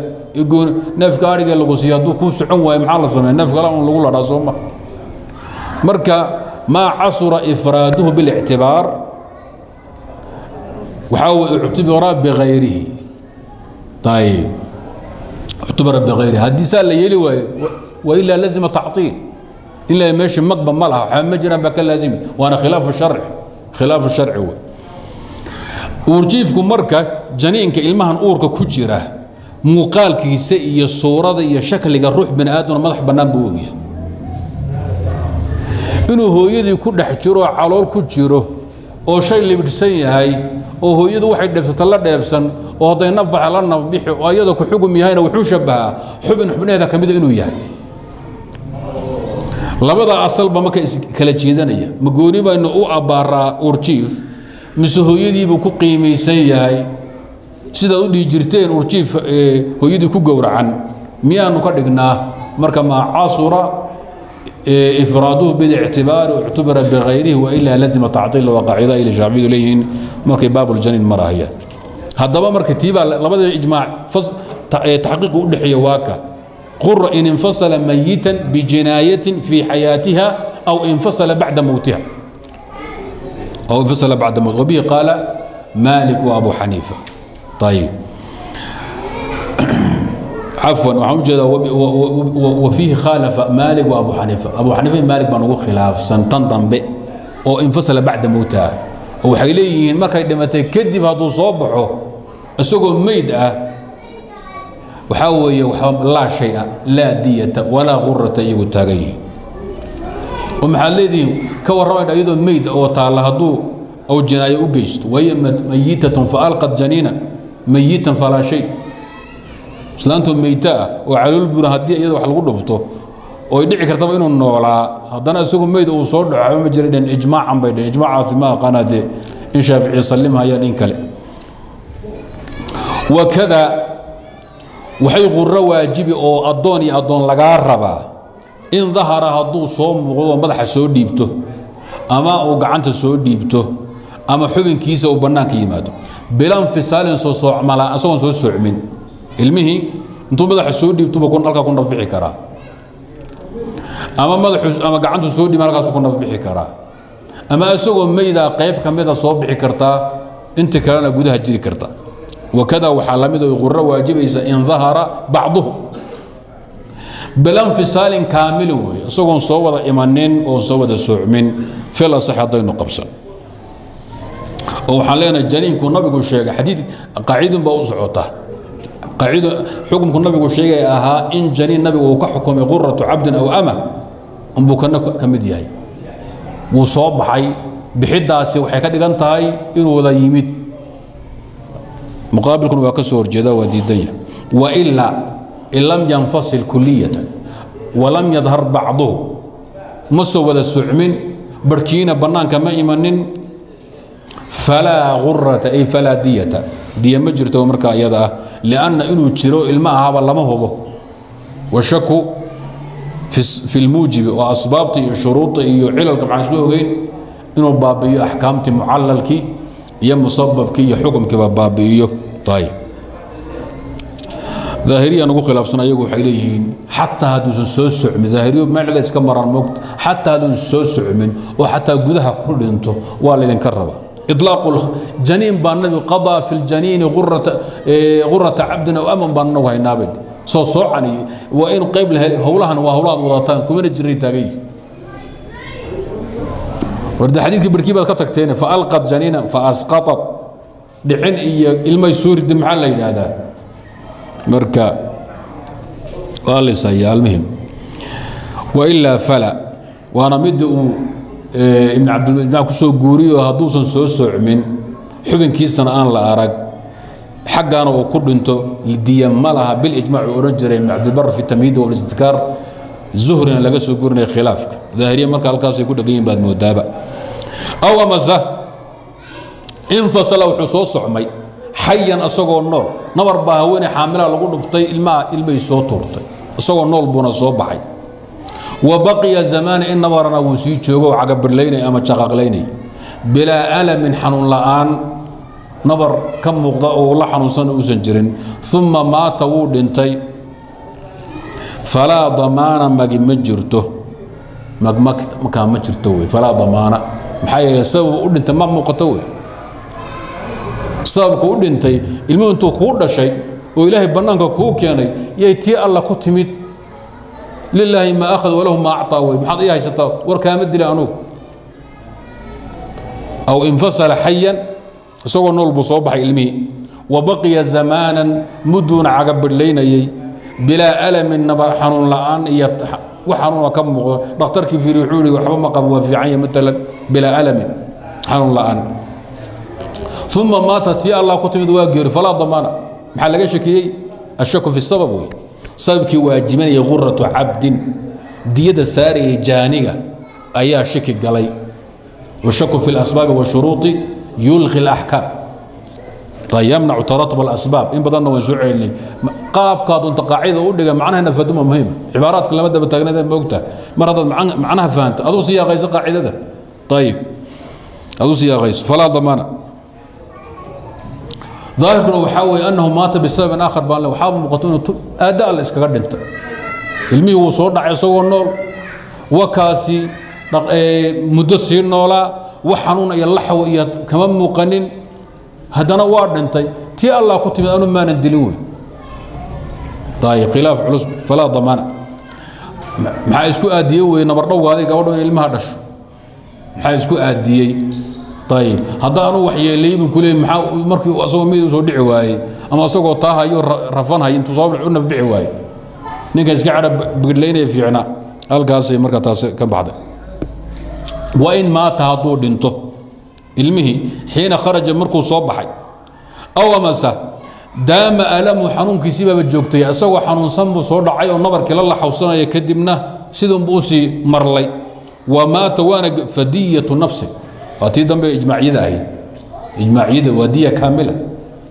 neefka adhigee lagu siiyo hadduu kuu socon waayo, maxaa la sameeya? Neef kale un lagu ladhaa, sooma? Marka maa casura ifraaduhu biاlictibaar waxaa weye uctibira bikayrihi. Ayib, uctibira bikayrihi. Haddii saa la yeeli waayo, wailaa lazima tactiil, in la meesha magba ma laha, waxba ma jiraan baa ka laazimi, waana khilaafu sharci, khilaafu sharci wey. Uurjiifku marka janiinka, ilmahan uurka ku jira, muuqaalkiisa iyo suurada iyo shakliga ruux bani aadamna madax bannaan buu ogyahay. Inuu hooyadii ku dhex jiro oo calool ku jiro oo shay libidhsan yahay oo hooyadu waxay dheefsata la dheefsan oo hadday naf baxa la nafbixi oo iyada ku xugum yahayna, wuxuu shabahaa xubin xubnaheeda ka mida inuu yahay. Labada asalba marka iskala jeedanaya, ma gooni baynu u abbaaraa uurjiif mise hooyadiibuu ku qiimaysan yahay? Sidaad u dhihi jirteen uurjiif hooyadii ku gowracan miyaanu ka dhignaa? Marka maa casura ifraaduhu bilictibaari uctubira bikayrihi wailaa lazima tactiil, waa qaacida ay Shaaficiyadu leeyihiin markay baabuljaniin marahayaan. Haddaba marka tiibaa labada ijmaac taxqiiqu u dhexeeya waa ka qura in infasala mayitan bijinaayatin fi xayaatiha aw infasala bacda mowtiha, aw infasala bacda mowt. Wabihi qaala Malik wa Abu Xaniifa. Ayib, cafwan, waxaan ujeedaa wafiihi khaalafa Maalik wa Abu Xaniifa. Abu Xaniifa, Maalik baan ugu khilaafsan tan dambe oo infasala bacda mowtaha, oo waxay leeyihiin markay dhimatay kadib hadduu soo baxo isagoo meyd ah, waxaa weeye laa shaya, laa diyata walaa gurata iyagu taagan yihiin. Oo maxaad leedihiin? Ka warramayna iyadoo meyd oo taalla hadduu aw jinaayo u geysto, wahiya mayitatun fa alqat janiina mayitan falaa shay. Islaantoo meyta ah oo calool buran haddii iyada wax lagu dhufto oo ay dhici kartaba inuu noolaa, haddana isagu meyd uu soo dhaco, ma jira dhen ijmaacan bay dhen. Ijmaacaasi ma aqaana dee in Shaafici sallimhayaan in kale. Wakada waxay quro waajibi oo addoon iyo addoon lagaa rabaa in dahara, hadduu soo muuqdo, madaxa soo dhiibto ama uu gacanta soo dhiibto ama xubinkiisa uu bannaanka yimaado bila infisaalin, soo soocmala isagoon soo soocmin. Ilmihii intuu madaxa soo dhiibtuba halkaa ku nafbixi karaa, ama madaxu ama gacantu soo dhiiba halkaasu ku nafbixi karaa, ama isagoo meydaa qayb ka mida soo bixi kartaa, inta kalena gudaha jiri karta. Wakada waxaa lamid oo quro waajibaysa in dahara bacduhu bila infisaalin kaamilin wey, isagoon soo wada imanin oo soo wada soocmin fil asax haddaynu qabsan. Oo waxaan leenahay janiinku nabigu sheegay xadiid qaacidun baa u socota, qaacido xukumku nabigu sheegay ahaa in janiin nabigu uu ka xukumay quratu cabdin aw ama unbuu kana ka mid yahay. Wuu soo baxay, bixiddaasi waxay ka dhigan tahay inuu wada yimid, muqaabilkuna waa ka soo horjeeda, waa diidan yahay. Wailaa in lam yanfasil kuliyatan walam yadhar bacduhu, ma soo wada socmin, barhkiina bannaanka ma imanin, falaa gurata ay falaa diyata, diya ma jirto markaa iyada ah, lianna inuu jiro ilma ahaba lama hubo. Washaku fi lmuujibi oo asbaabta iyo shuruudda iyo cilalka maxaan isku ogeyn inuu baabi'iyo axkaamtii mucalalkii iyo musababkii iyo xukumkiiba baabi'iyo. Ayib, Daahiriya nagu khilaafsan, ayagu waxay leeyihiin xataa hadduusan soo socmin, daahiriyo meel iska maraan moogta, xataa hadduusan soo socmin oo xataa gudaha ku dhinto waa laydinka rabaa. Itlaaqu janiin baa nabi qadaa fi ljaniini gurata cabdin aw aman baan nagu haynaabay soo soocan iyo waa in qayb la helay. Howlahan waa howlahaad wadataan, kumana jiray taagan yihiin. Warde xadiidkii barkii baad ka tagteen, faalqat janiina faasqatat, dhicin iyo ilmay soo ridi, maxaa la yidhaahdaa? Marka waa lisaya. Almuhim, wailaa fala, waana midda uu Ibn Cabdilmajmac ku soo guuriyo, hadduusan soo socmin xubinkiisana aan la arag, xaggaana uu ku dhinto, diya ma laha bilijmac uu odhan jiray Ibn Cabdilbar fi Tamhiid walistidkaar, Zuhrina laga soo guurinaya khilaafka daahiriya. Marka halkaasay ku dhegan yihin baad moodaaba. Aw amase infasala, wuxuu soo socmay xayan, asagoo nool. Nabar baa haweeney xaamilaha lagu dhuftay, ilmaha ilmay soo tuurtay, isagoo nool buuna soo baxay. Wa baqiya zamaana, in nabarana wuu sii joogo oo cagabirlaynay ama jaqaqlaynay, bilaa alamin, xanuun la'aan, nabar ka muuqda oo la xanuunsan uusan jirin. Uma maata, wuu dhintay. Falaa damaana, magi ma jirto, magmakaa ma jirto wey. Falaa damaana, maxaa yeelay sabab u dhintay ma muuqato wey. Sababku u dhintay, ilmuhu intuu kuu dhashay oo Ilaahay bannaanka kuu keenay yay tii Alla ku timid. Lilaahi maa akhad walahu maa acطaa wey. Maxaad ii haysataa? War kaama dila anugu. Aw infasala xayan, isagoo nool buu soo baxay ilmihii. Wa baqiya zamaanan, mudduuna cagabidhlaynayey, bilaa alamin, nabar xanuun la'aan iyo wax xanuuna ka muuqdo. Dhakhtarkii fiiri wuxuu yihi waxba ma qabo, waa fiican yahay matalan, bilaa alamin, xanuun la'aan. Uma maata, tii Allah ku timid, waa geeri. Falaa damaana. Maxaa laga shakiyey? Ashaku fi sabab wey. Sababkii waajibinaya guratu cabdin, diyada saarayay jaaniga, ayaa shaki galay. Washaku fi lasbaabi washuruuطi yulqi اlaxkaam, yamnacu taratub alasbaab. In badanna waan soo celinay qaabkaad unta qaacida u dhiga, macnahana faduma muhiim. Cibaaraadka lama daba taagnada, moogta mar haddaad macnaha fahanto aduu siyaaqayso qaacidada. Ayib, aduu siyaaqayso. Falaa damaana, daahirkuna waxaa weeye annahu maata bisababin aakhar baan le. Waxaa muuqato inuu aadda Alla iskaga dhintay ilmihii. Wuu soo dhacay isagoo nool, wakaasi muddo sii noolaa, wax xanuun iyo laxw iyo kama muuqanin, haddana waa dhintay. Tii Allah ku timid, anu maanan dilin wey. Ayib, khilaaf culus. Falaa damaana, maxaa isku aadiyey wey? Nabardhowgaaday gabadho in ilmaha dhasho, maxaa isku aadiyey? Ayib, hadda anuu waxyeeleeyey buu ku leeyay, maxaa markii asagoo mid usoo dhici waayey ama asagoo taahayo rafanhay intuu soo u nafbixi waayey? Ninka iska cara bigidlaynaya fiicna halkaasay marka taasi ka baxday. Wain maata, hadduu dhinto ilmihii xiina kharaja, markuu soo baxay, aw amase daama alamu, xanuunkiisii baaba joogtay, isagoo xanuunsan buu soo dhacay oo nabarkii la laxawsanaya, kadibna sidunbuu usii marlay. Wa maata, waana fadiyatu nafsi, waa tii dambe ijmaaciyada ahayd. Ijmaaciyada waa diya kaamila,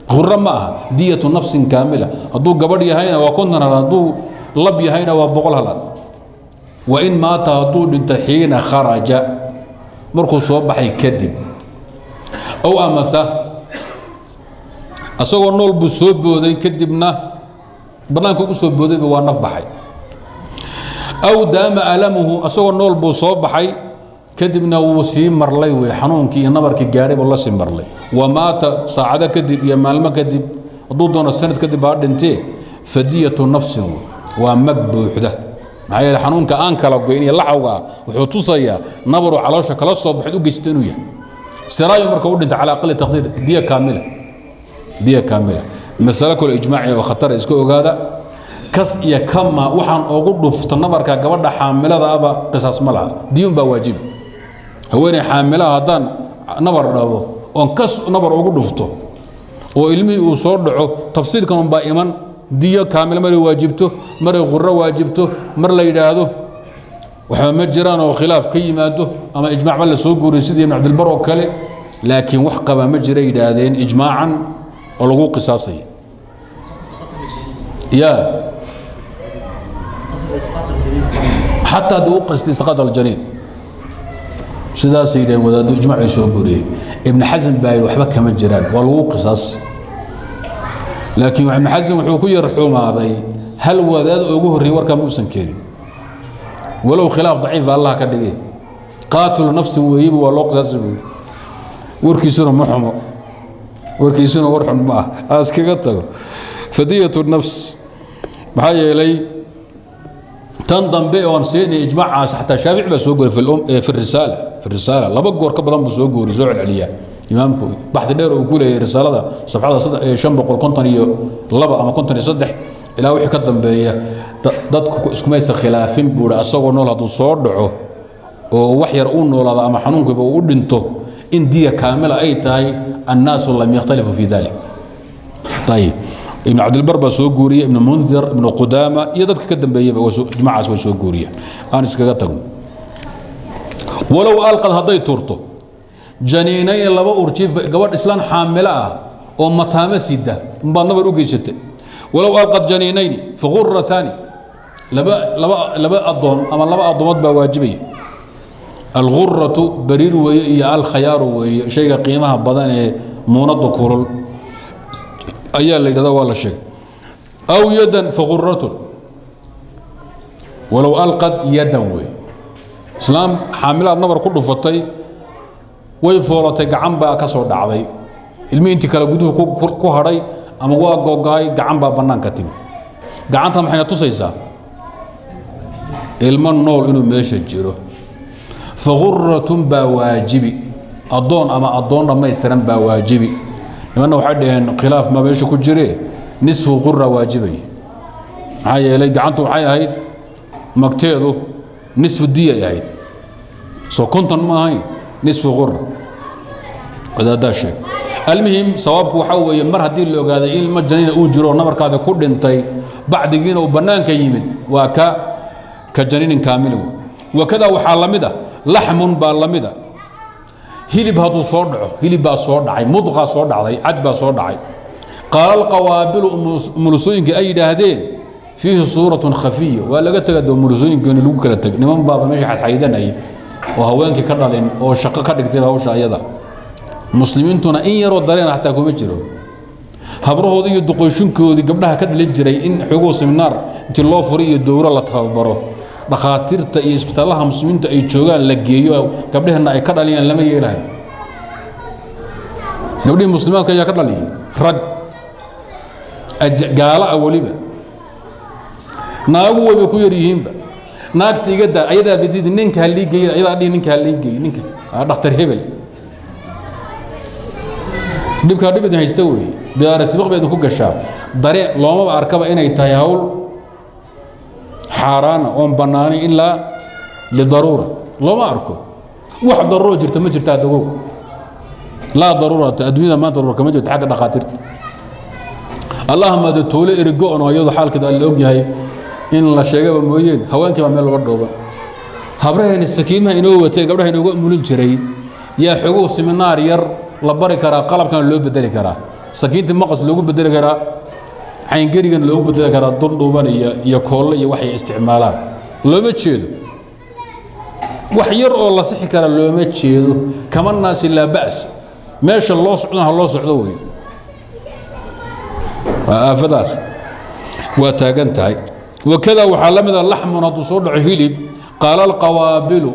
quro ma aha, diyatu nafsin kaamila. Hadduu gabadh yahayna waa 50 halaad, hadduu lab yahayna waa 100 halaad. Wain maata, hadduu dhinto xiina kharaja, markuu soo baxay kadib, aw amase isagoo nool buu soo booday, kadibna bannaanka ugu soo boodayba waa naf baxay, aw daama alamuhu, isagoo nool buu soo baxay, kadibna wuu sii marlay wey, xanuunkii iyo nabarkii gaadhay buu la sii marlay. Wa maata, saacado kadib iyo maalmo kadib, hadduu doono sanad kadib baa dhintee, fadiyatu nafsin wey, waa mag buuxda. Maxaa yeele xanuunka aan kala goyn iyo laxawga ah wuxuu tusayaa nabaruu caloosha kala soo baxayd u geysta inuu yahay siraayo. Marka u dhinta cala aqali taqdiir, diya kaamila, diya kaamila. Masalo kale ijmaaci oo khatara iska ogaada: kas iyo kama waxaan ugu dhufta nabarka gabadha xaamilada aba qisaas ma laha, diyun baa waajibi. Haweeney xaamilaha haddaan nabar dhabo oon kas nabar ugu dhufto oo ilmihii uu soo dhaco, tafsiirkan unbaa iman. Diyo kaamil maray waajibto, maray quro waajibto, mar la yidhaahdo waxba ma jiraan oo khilaaf ka yimaado ama ijmaac ba la soo guuriyo sidii Ibn Cabdilbar oo kale. Laakiin wax qaba ma jira yidhaahdeen ijmaacan oo lagu qisaasaya ya, xataa hadduu u qastay isqaad aljaniin, sidaasay yidhaheen wadaaddu, ijmaac bay soo guuriyeen. Ibn Xasm baa yidhi waxba kama jiraan, waa lagu qisaas. Laakiin Ibn Xasan wuxuu ku yar xumaaday hal wadaad ugu horreeyay warka muusan keenin, walow khilaaf daciif ba Allah ka dhigay. Qaatilu nafsi weeyba waa loo qisaasi buu, warkiisuna ma xumo, warkiisuna war xun ma ah, aaskaga tago fadiyatu nafs. Maxaa yeelay tan dambe oon siinay ijmaacaas xataa Shaafici baa soo gooriyay fi risaala, fi risaala laba goor ka badan buu soo gooriyay, soo celceliyaa imaamku baxdi dheer uu ku leeyahay risaalada safxada 552 ama 53 ilaa wixii ka dambeeya. Dadku iskumaysa khilaafin buuri asagoo nool hadduu soo dhaco oo wax yar uu noolaado ama xanuunkiiba uu u dhinto in diya kaamila ay tahay, annaasu lam yakhtalifu fi dalik. Ayib, Ibn Cabdilbar baa soo guuriye, Ibn Mundir, Ibn Qudaama iyo dadka ka dambeeyeyba ijmacaas way soo guuriyeen. Aan iskaga tagno. Walow alqad hadday tuurto janiinayn laba urjiif, gabadh islaan xaamilo ah oo mataamo sida unbaad nabar u geysatay. Walow alqad janiinayni fagurataani, laba laba laba addoon ama laba addoomood baa waajibaya. Alguratu bariir weeye iyo alkhayaaru weeye, shayga qiimaha badan ee muunada kulul ayaa la yidhahdaa, waa la sheegay. Aw yadan faguratun, walow alqad yadan wey, islaam xaamilaad nabar ku dhufatay, way foolatay, gacan baa ka soo dhacday, ilmihii intii kale guduhu ku hadhay ama waa gogo'ay, gacan baa bannaanka timi. Gacanta maxayna tusaysaa? Ilmo nool inuu meesha jiro. Faguratun baa waajibi, addoon ama addoon dhammaystiran baa waajibi. Nimanna waxay dhaheen khilaaf ma meesha ku jire, nisfu qura waajibay, maxaa yeelay gacantu waxay ahayd magteedu nisfu diyay ahayd, soo 50 ma ahayn, nisfu qura wadaaddaa sheeg. Almuhim sawaabku waxaa weeye mar haddii la ogaaday in ilmo janiina uu jiro nabarkaadi ku dhintay, bacdigiina uu bannaanka yimid, waa ka janiinin kaamil wey. Wakada waxaa la mid a laxmun baa la mid a hilib hadduu soo dhaco, hilib baa soo dhacay, mudqaa soo dhacday, cad baa soo dhacay. Qaala alqawaabilu umulusooyinka ay yidhaahdeen fiihi suuratun khafiya, waa laga tega de umulusooyinkeeni lagu kala teg. Niman baaba meesha xadxaydanayay oo haweenkii ka dhalin oo shaqo ka dhigtay hawsha ayada. Muslimiintuna in yaroo dareen xataa kuma jiro. Habrahoodii iyo duqoyshinkoodii gabdhaha ka dhalin jiray in xogoo seminaar intii loo furay iyo dowro la tababaro, dhakhaatiirta iyo isbitaalaha muslimiintu ay joogaan la geeyo, gabdhaheenna ay ka dhaliyaan, lama yeelahay. Gabdhihii muslimaadka ayaa ka dhaliyay rag gaala ah, weliba naagu wayba ku yar yihiinba. Naagta iga daa, ayadaa bidid ninka halii geey, ayadaa dhihi ninka halii geey, ninka dhakhtar hebel. Dhibkaa dhib idin haysta weeye, bidaara sibiq bay idinku gashaa. Dareen loomaba arkaba inay tahay hawl xaaraana oon bannaanayn ilaa lidaruura, looma arko. Wax daruuro jirta ma jirta haddagow, laa daruurata adduunyada maanta daruura kama jirto xagga dhakhaatiirta. Allahuma de tuulo erigo-on oo iyadu xaalkeeda alla ogyahay in la sheegaba mooyeen, haweenkii baa meel looga dhooban. Habraheeni sakiimaha inoo watay, gabdhaha inooga mulin jiray, yaa xogow siminaar yar la bari karaa, qalabkana loo bedeli karaa, sakiintii maqas loogu bedeli karaa, cayngerigan loogu bedeli karaa, dundhuuban iyo koolle iyo waxay isticmaalaan. Looma jeedo wax yar oo la sixi kara, looma jeedo. Kama naasi laa ba's, meesha loo socdona ha loo socdo wey. Waa aafadaas waa taagan tahay. Wakada waxaa la mid a laxmun hadduu soo dhaco hilib. Qaala alqawaabilu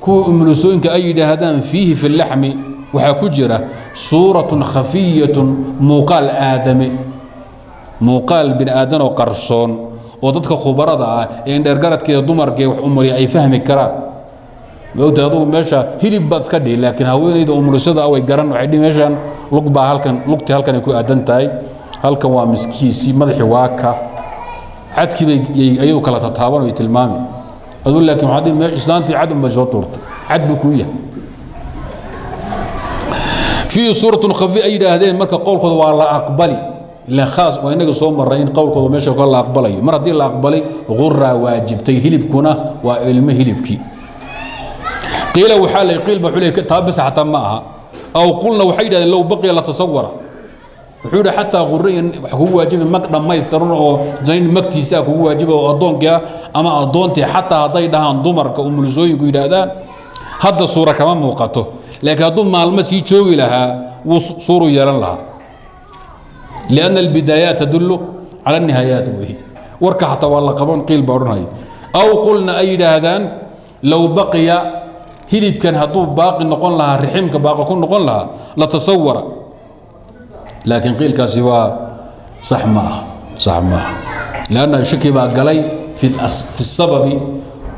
kuwa umulusooyinka ay yidhaahdaan fiihi fi laxmi waxaa ku jira suuratun khafiyatun, muuqaal aadame, muuqaal bini aadan oo qarsoon oo dadka khubarada ah ee indheergaradka iyo dumarka wax umuriya ay fahmi karaan. Maogtahay adugu meesha hilib baad iska dhihi, laakiin haweenayda umulisada ah way garan, waxay dhihi meeshan lug baa halkan, lugtii halkan ay ku aadan tahay, halkan waa miskiisii, madaxii waa ka cadkii bay ayadu kala tataaban oy tilmaami aduu. Laakiin waxaa dhihi islaantii cad un bay soo tuurtay, cad buu kuu yahay. Fiihi suuratun khafi ay yidhaahdeen, marka qowlkooda waa la aqbali ilan khaas waa inaga soo maray in qowlkooda meesha ka la aqbalayo. Mar haddii la aqbalay, guraa waajibtay, hilibkuna waa ilmo hilibkii. Qiila waxaa la qiil ba wuxuu leeyahay taa bas xataa ma aha. Aw qulna waxay yidhahdeen low baqiya la tasawara, wuxuu yidhi xataa qurre wax kugu waajibi mag dhammaystiran oo janiin magtiisa kugu waajiba oo addoonkii ah ama addoontii. Xataa hadday dhahaan dumarka umulisooyinku yidhaahdaan hadda suura kama muuqato, laakiin hadduu maalmo sii joogi lahaa wuu suuru yeelan lahaa. Lianna albidaayaat tadullu cala annihayaat weeye. Warka xataa waa la qaban, qiil baa odhanaya. Aw qulna, ay yidhaahdaan, low baqiya, hilibkan hadduu baaqi noqon lahaa, riximka baaqi ku noqon lahaa, la tasawara. Laakiin qiilkaasi waa sax ma aha, sax ma aha, lanna shaki baa galay fi الsababi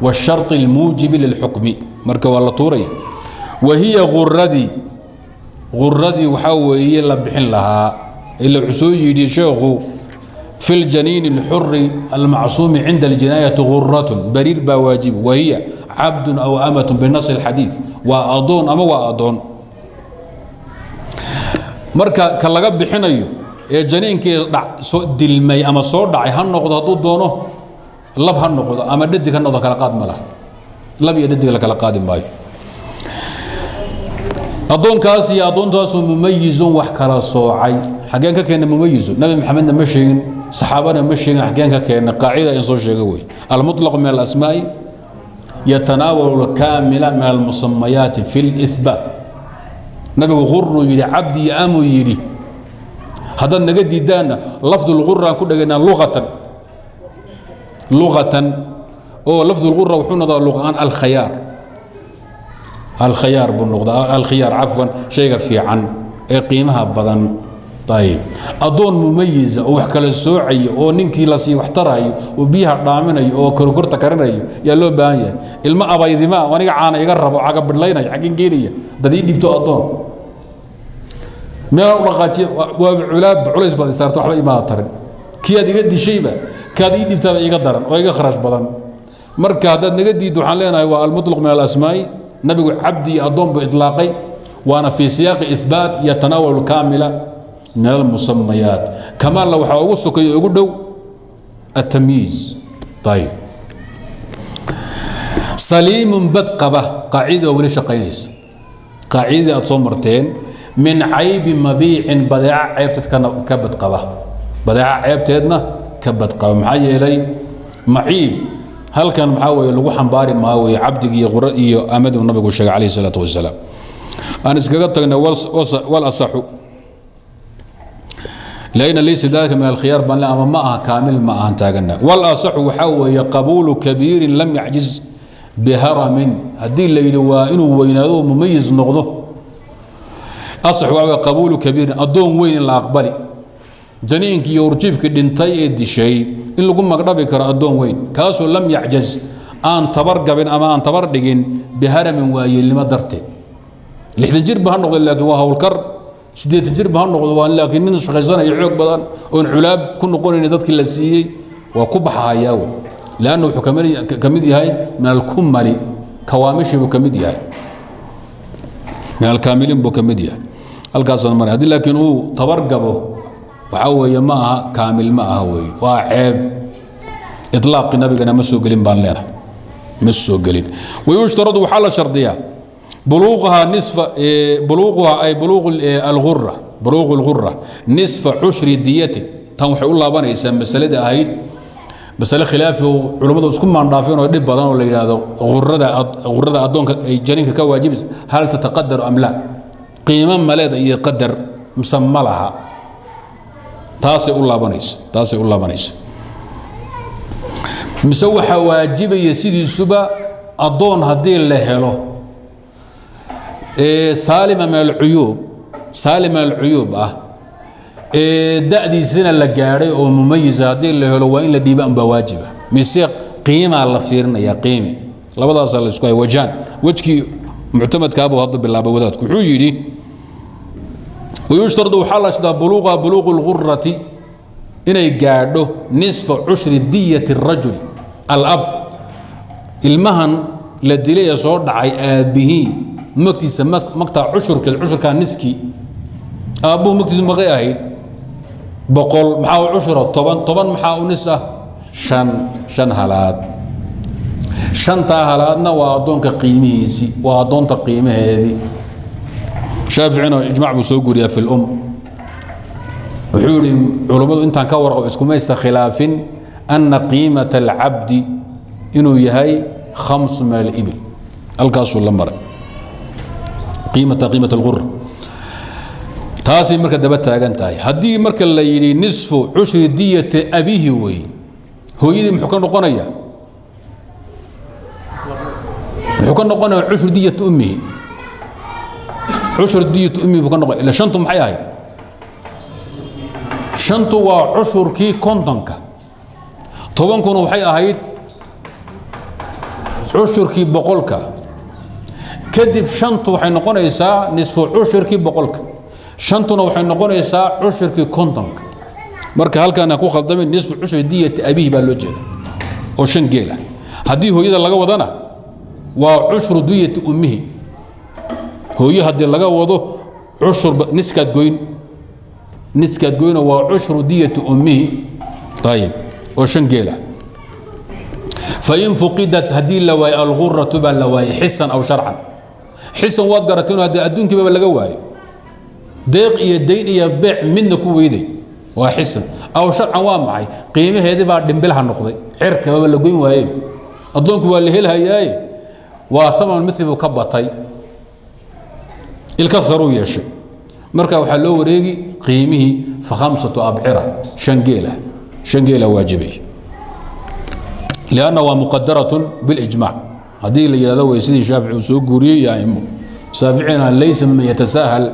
والsharط الmuujibi lilxukmi. Marka waa la tuuraya. Wa hiya guradii, guradii waxaa weeye la bixin lahaa, ila wuxuu soo yidhi sheekhu: fi اljaniin الxuri almacsuumi cinda اljinaayati guratun, bariir baa waajib, wahiya cabdu aw amatun binas اlxadiiث, waa adoon ama waa adoon. Marka ka laga bixinayo ee janiinkii soo dilmay ama soo dhacay ha noqdo, hadduu doono lab ha noqdo ama dhadig ha noqdo, kala qaad ma laha. Lab iyo dhadig la kala qaadi maayo. Addoonkaas iyo addoontaasu mumayizun, wax kala soocay. Xaggeen ka keena mumayizun? Nabi Maxamedna ma sheegin, saxaabana ma sheegin. Xaggeen ka keena? Qaacida in soo sheega wey: almuطlaq min alasmaa'i yatanaawalu alkaamila min almusamayaati fi اlihbaat. Nabigu guruu yidhi, cabdi iyo amuu yidhi. Haddaad naga diidaanna, lafdulguraan ku dhegaynaa luqatan, luqatan oo lafdulgura wuxuu noqdaa luqaan alkhayaar, alkhayaar buu noqdaa, alkhiyaar cafwan, shayga fiican ee qiimaha badan. Ayib, addoon mumayiza oo wax kala soocayo oo ninkii la sii wax tarayo oo biyaha dhaaminayo oo koronkorta karinayo yaa loo baahan yahay. Ilmo abaydimaa oo aniga caana iga rabo, caga bidhlaynaya, xaggin geenaya? Dad ii dhibto addoon meel u dhaqaajiya waa culaab, culays baad isaarta, waxba imaada tarin. Kii aad iga dishayba kaad ii dhibtaaba iga daran oo iga kharash badan. Marka haddaad naga diiddo, waxaan leenahay waa almuطlaq min alasmaa'i. Nabigu cabdi iyo addoon buu itlaaqay, waana fii siyaaqi ihbaat, yatanaawal kaamila min almusamayaat. Kamaalna waxaa ugu sokeeya, ugu dhow atamyiiz. Ayib, saliimun, bad qaba. Qaacidada waa weli shaqaynaysa, qaacidadii aad soo marteen: min caybi mabiicin, badeeco ceebteed ka badqaba, badeeco ceebteedna ka badqaba. Maxaa yeelay maciib halkan maxaa weeye lagu xambaari maa weye cabdigi iyo qura iyo amadu nabigu sheegay calayhi salaatu wasalaam. Aan iskaga tagnay. Walasaxu لأن ليس ذلك من الخيار بان أما ما كامل ما أن تاجنا. والأصح waxaa weeye qabuulu kabiirin lam yacjiz biharamin. Haddii la yidhi waa inuu weynaado oo mumayiz noqdo, asax waa weeye qabuulu kabiirin, addoon weyn in la aqbali janiinkii iyo urjiifkii dhintay ee dishay, in lagu magdhabi karo addoon weyn kaasoo lam yacjaz, aan tabar gabin ama aan tabar dhigin, biharamin, waayeelnimo darteed. 60 jir ba ha noqdo, laakiin waa howlkar. 80 jir ba ha noqdo, waa laakiin nin shaqaysanaya, xoog badan, oon culaab ku noqonayn dadkii la siiyey, waa ku baxayaa wey. Leanna wuxuu ka mid yahay min alkumali, kawaamishii buu ka mid yahay, min alkaamiliin buu ka mid yahay. Halkaasaan maray. Haddii laakiin uu tabar gabo, waxaa weeye ma aha kaamil, ma aha weeye, waa ceeb. Itlaaqi nabigana ma soo gelin baan leenahay, ma soo gelin. Wayushtaradu, waxaa la shardiyaa, buluuqaha nisfa, buluuquha ay buluuq algura, buluuqu algura nisfa cushri diyatin. Tan waxay u laabanaysaa masaladii ahayd, masale khilaafi oo culummadu isku maandhaafeen oo dhib badan, oo la yidhaahdo gurada, gurada addoonka ay janiinka ka waajibaysa, hal tataqadaru am laa, qiimo maleeda iyo qadar mise ma laha? Taasay u laabanaysa, taasay u laabanaysa. Mise waxaa waajibaya sidiisuba addoon haddii la helo saalima min alcuyuub, saalima min alcuyuub ah, da'diisina la gaadhay oo mumayisa, haddii la helo waa in la dhiiba unbaa waajiba, mise qiimaa la fiirinaya? Qiimi labadaasaa la isku hay wajhaan. Wejkii muctamadkaabuu hadda bilaabay wadaadku. Wuxuu yidhi: wayushtaradu, waxaa la shdaa, buluuqa, buluuqu lgurati, inay gaadho nisfa cushri diyati الrajuli alab, ilmahan la dilay ee soo dhacay aabbihii magtiisa, magtaa cushurkeed, cushurkaa niski. Aabbuhu magtiisu maqay ahayd 100, maxaa u cushura? 10. 10 maxaa u nis ah? 5, 5 halaad. Shantaa halaadna waa addoonka qiimihiisii, waa addoonta qiimaheedii. Shaaficina ijmac buu soo guriyaa fi lum. Wuxuu yihi culummadu intaan ka warqabo iskumaysa khilaafin ana qiimata alcabdi inuu yahay khamsu min alibil. Halkaasuu la maray qiimata, qiimat algura. Taasay marka daba taagan tahay. Haddii marka la yidhi nisfu cushri diyati abihi weeye, hooyadii muxuu ka noqonayaa? Muxuu ka noqonayaa? Cushru diyati ummihi, cushru diyati ummihi buu ka noqonaya. Ila shantu maxay ahayd? Shantu waa cushurkii 50-ka, 10-kuna waxay ahayd cushurkii 100-ka. Kadib shantu waxay noqonaysaa nisfu cushurkii 100-ka, shantuna waxay noqonaysaa cushurkii 50-ka. Marka halkaan ha ku khaldamin, nisfu cushri diyati abihi baa loo jeeda oo 5 geel ah. Haddii hooyada laga wadana waa cushru diyati ummihi. Hooyo haddii laga wado cushur niskaad goyn, niskaad goyna waa cushru diyati ummihi. Ayib, oo 5 geel ah. Fain fuqidat, haddii la waayo alguratu baa la waayey, xisan aw sharcan. Xisan waad garateen, haddii adduunkiibaba laga waayo, deeq iyo dayn iyo beec midna ku weyday, waa xisan. Aw sharcan waa maxay? Qiimaheedii baa dhimbilha noqday, cirkababa la goyn waayey. Addoonku waa la helhayaaye, waa thaman mitli buu ka batay, ilka saruu yeeshay. Marka waxaa loo wareegi qiimihii, fa khamsatu abcira, 5 geela, 5 geela waajibay, lianna waa muqadaratun bilijmaac. Haddii la yidhahdo way sidii Shaafici uu soo guuriyey iyo aimo. Shaaficina laysa miman yatasaahal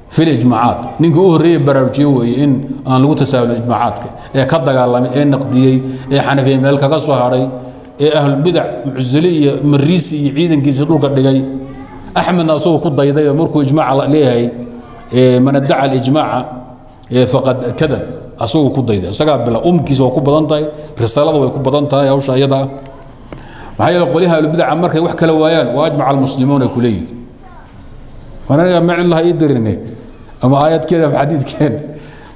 fi lijmaacaat, ninkii u horreeyey baraarujiye weeye in aan lagu tasaahulin ijmaacaadka, ee ka dagaalamay, ee naqdiyey, ee xanafiyey, meel kaga soo hadhay, ee ahlulbidac mucasile iyo mariisi iyo ciidankiisa dhulka dhigay. Axmedna asagoo ku dayday oo markuu ijmaaca leeyahay man addaca alijmaaca faqad kadab, asagoo ku dayday, isagaa bila umkiisa waa ku badan tahay, risaalada way ku badan tahay hawsha iyada ah. Maxaa yeele qolyaha ahlubidaca markay wax kala waayaan waa ajmaca almuslimuun ay ku leeyihin, aniga ma cidlaha ii dirine ama aayadkeen ama xadiidkeen.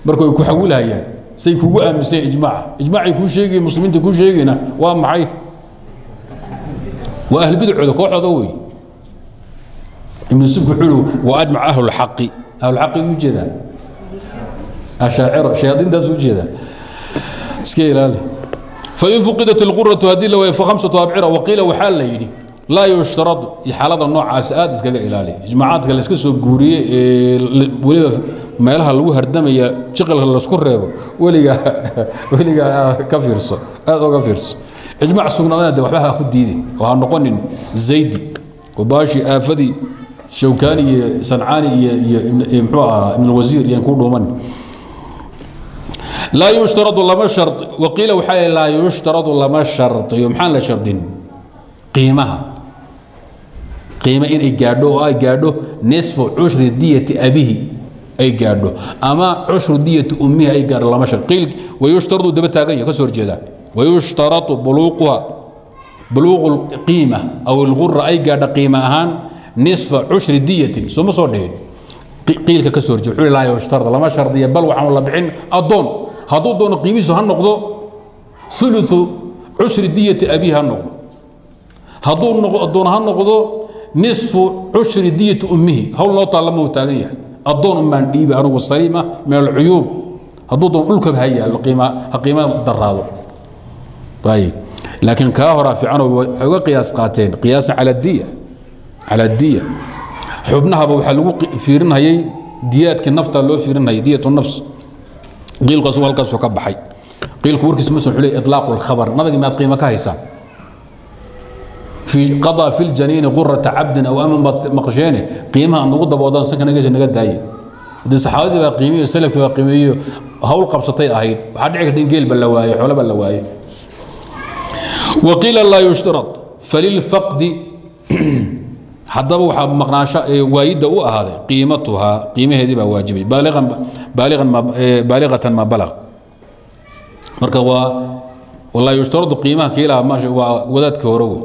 Marka way ku xawilhayaan say kugu aaminsan ijmaaca. Ijmaacay kuu sheegay, muslimiinta kuu sheegayna waa maxay? Waa ahlubidacooda kooxooda wey. Ibnu Subki wuxuu yihi wa ajmac ahlulxaqi. Ahlulxaqi u jeedaa ashaaciro, shayaadiintaas u jeedaa, iska ilaali. Fain fuqidat ilquratu, haddii la waayo, fa khamsatu abcira. Waqiila waxaa la yidhi laa yushtaradu. Xaalada noocaas aad iskaga ilaali ijmaacaadka la iska soo guuriyey ee weliba meelaha lagu hardamaya jiqilka laisku reebo. Weligaa weligaa ka fiirso, aad oga fiirso. Ijmaac sugnaadana de waxba ha ku diidin oo ha noqonin zaydi oo baashi aafadii Shawkaani iyo Sancaani iyo muxuu ahaa Ibnulwasiir iyo ku dhuuman. Laa yushtaradu, lama shar. Waqiila waxaa laa yushtaradu, lama shardiyo. Maxaan la shardin? Qiimaha, qiimo inay gaadho oo ay gaadho nisfu cushri diyati abihi ay gaadho ama cushru diyati ummihi ay gaadho lama shard. Qiil wayushtaradu daba taagan yahay, ka soo horjeedaa. Wayushtaratu buluuquha, buluuqu lqiima aw ilgura ay gaadho qiimo ahaan nisfa cushri diyatin, sooma soo dhihin? Qiilka ka soo horjeeda wuxuu laa yushtarad, lama shardiya, bal waxaan la bixin addoon hadduu doono qiimihiisu ha noqdo thuluthu cushri diyati abihi ha noqdo, hadduu addoon ha noqdo nisfu cushri diyati ummihi. Hawl noo taalla ma uu taagan yahay. Addoon unbaan dhiibi anigu saliima min alcuyuub, hadduu doono dhulkaba ha yaallo, qiima ha qiima daraado. Ayib, laakiin kaa horaa fiicanoo waxay uga qiyaas qaateen qiyaasan cala diya, cala diya. Xubnahaba waxaa lagu fiirinayay diyaadkii nafta loo fiirinayay, diyatu nafs. Qiilku asagu halkaasuu ka baxay. Qiilku warkiisa ma soo xulay itlaaqu lkhabar. Nabigi maad qiimo ka haysaan في قضى في الجنين قرة عبد أو أمن مقشينه قيمها أن نقض بوضان سكن نجا نجا داي دي صحابتي بقى قيميه سلف بقى قيميه هول قبصتي أهيد وحد عقد إنجيل بلواي حول بلواي. وقيل لا يشترط فللفقد، حدبا waxaa maqnaansho waayidda u ahaaday qiimatuhaa, qiimaheedii baa waajibay baaligan, baaligan ma baaliqatan ma balaq. Marka waa walaa yushtaradu qiimaha kiilaha maasha waa wadaadka hore wey.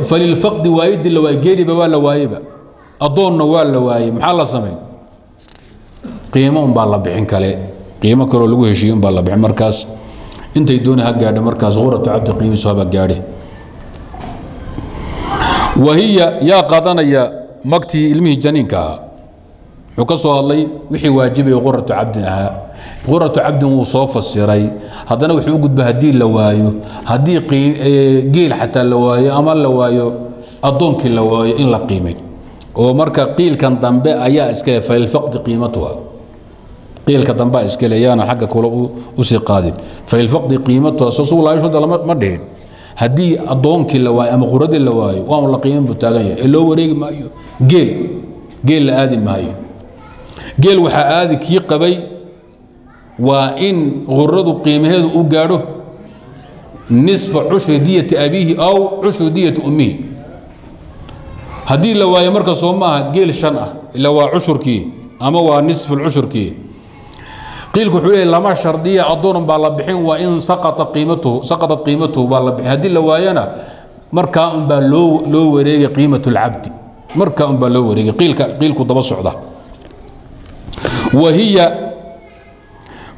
Falilfaqdi, waayidii la waayey, geeliba waa la waayeyba, addoonna waa la waayey, maxaa la samayn? Qiimo unbaa la bixin kale, qiimo kaloo lagu heshiiye unbaa la bixin. Markaas intay dooni ha gaadho, markaas quratu cabdi qiimihiisu haba gaadhe. Wahiya yaa qaadanaya magtii ilmihii janiinka ahaa? Muxuu ka soo hadlay? Wixii waajibaya quratu cabdin ahaa. Quratu cabdin wuu soo fasiray. Haddana wuxuu u gudba haddii la waayo, haddii geel xataa la waayo ama la waayo addoonkii la waayo, in la qiimay Oo marka qiilkan dambe ayaa iska falfaqdi qiimatuha, qiilka dambe iska leeyaana xagga kula u sii qaadin. Falfaqdi qiimatuha soo suu laayashooda lama ma dhihin. Haddii addoonkii la waayo ama quradii la waayo, waa un la qiimin buu taagan yahay, ee loo wareegi maayo geel. Geel la aadi maayo. Geel waxaa aadi kii qabay. Waa in quradu qiimaheedu u gaadho nisfa cushri diyati abiihi aw cushri diyati ummihi. Haddii la waayo marka, soo maaha geel shan ah, ila waa cushurkii ama waa nisfulcushurkii. Qiilku wuxuu leeyahy lama shardiya, addoon baa la bixin. Waa in saqata qiimatuhu, saqatat qiimatuhu baa la bixin. Haddii la waayana, markaa un baa loo wareegay qiimatu lcabdi, markaa un baa loo wareegay. Qiilka qiilku daba socda.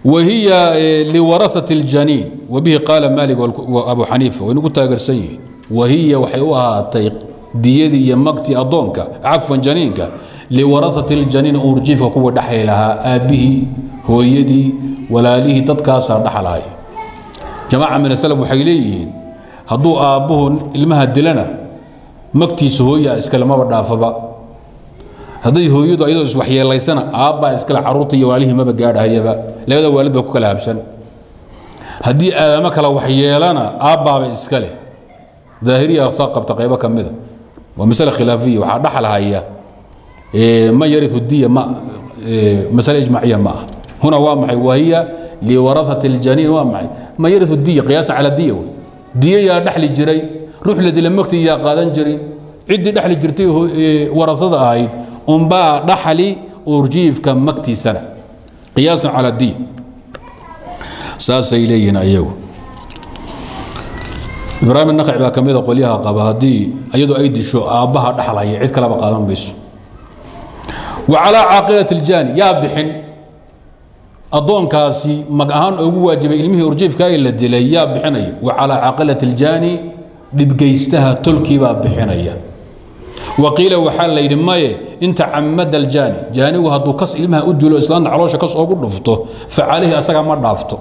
Wahiya liwaraثaة الjaniin, wabihi qaala Maalik wa Abu Xaniifa, way nagu taageersan yihiin. Wahiya waxay u ahaatay diyadii iyo magtii addoonka, cafwan, janiinka, liwaraثaةi اljaniin, uurjiifka kuwa dhexli lahaa, aabbihii, hooyadii, walaalihii, dadkaasaa dhaxlaya. Jamaaca min asalaf waxay leeyihiin hadduu aabbuhu ilmaha dilana, magtiisa hooyaa iskale, maba dhaafaba. Hadday hooyadu ayadoo iswaxyeelaysana, aabbaa iskale, carruurta iyo walaalihii maba gaadhahayaba, labada waalid baa ku kala habsan. Haddii aadamo kala waxyeelana, aabbaaba iskale. Daahiriya saa qabta qaybo ka mida. Waa masale khilaafiya. Waxaa dhaxalhaya man yariu diya, ma masale ijmaaciya ma ah. Huna waa maxay? Wahiya liwaraثati اljaniin waa maxay? Man yariu diya qiyaasan cala diya wey. Diya yaa dhaxli jiray? Ruux la dila magti yaa qaadan jiray? Ciddii dhexli jirtay warasada ahayd unbaa dhaxli uurjiifka magtiisana, qiyaasan cala diya, saasay leeyihiin ayagu. Ibraahim Naqci baa ka mida qolyaha qaba haddii iyadoo ay disho aabbaha dhaxlaya, cid kaleba qaadan mayso. Wa calaa caaqilati iljaani, yaa bixin addoonkaasi mag ahaan ugu waajibay ilmihii urjiifka ee la dilay? Yaa bixinaya? Wa calaa caaqilati iljaani, dhibgeystaha tolkiibaa bixinaya. Wa qiila, waxaa la yidhi maye, in tacamada aljaani, jaanigu hadduu kas ilmaha u dilo, islaanta caloosha kas oogu dhufto, fa calayhi, asaga ma dhaafto,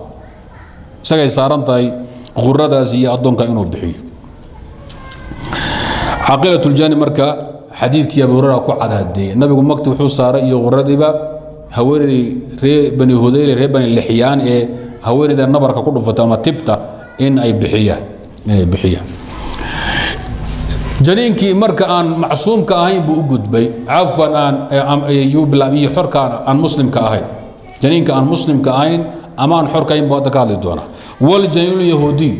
isagay saaran tahay quradaas iyo addoonka inuu bixiyo. Caaqilatuljaani marka xadiidkii Abu Hurera ku cadhadeeyey, nabigu magti wuxuu saaray iyo quradiiba haweeneydii ree Bani Hudayle, ree Bani Lixyaan, ee haweeneyda nabarka ku dhufatay ama tibta in ay bixiyaan, inay bixiyaan. Janiinkii marka aan macsuumka ahayn buu u gudbay, cafwan, aan yuu bilaab iyo xorkaan aan muslimka ahayn. Janiinka aan muslimka ahayn ama aan xorka ahayn buu hadda ka hadli doonaa. Waljaniinu yahuudiy,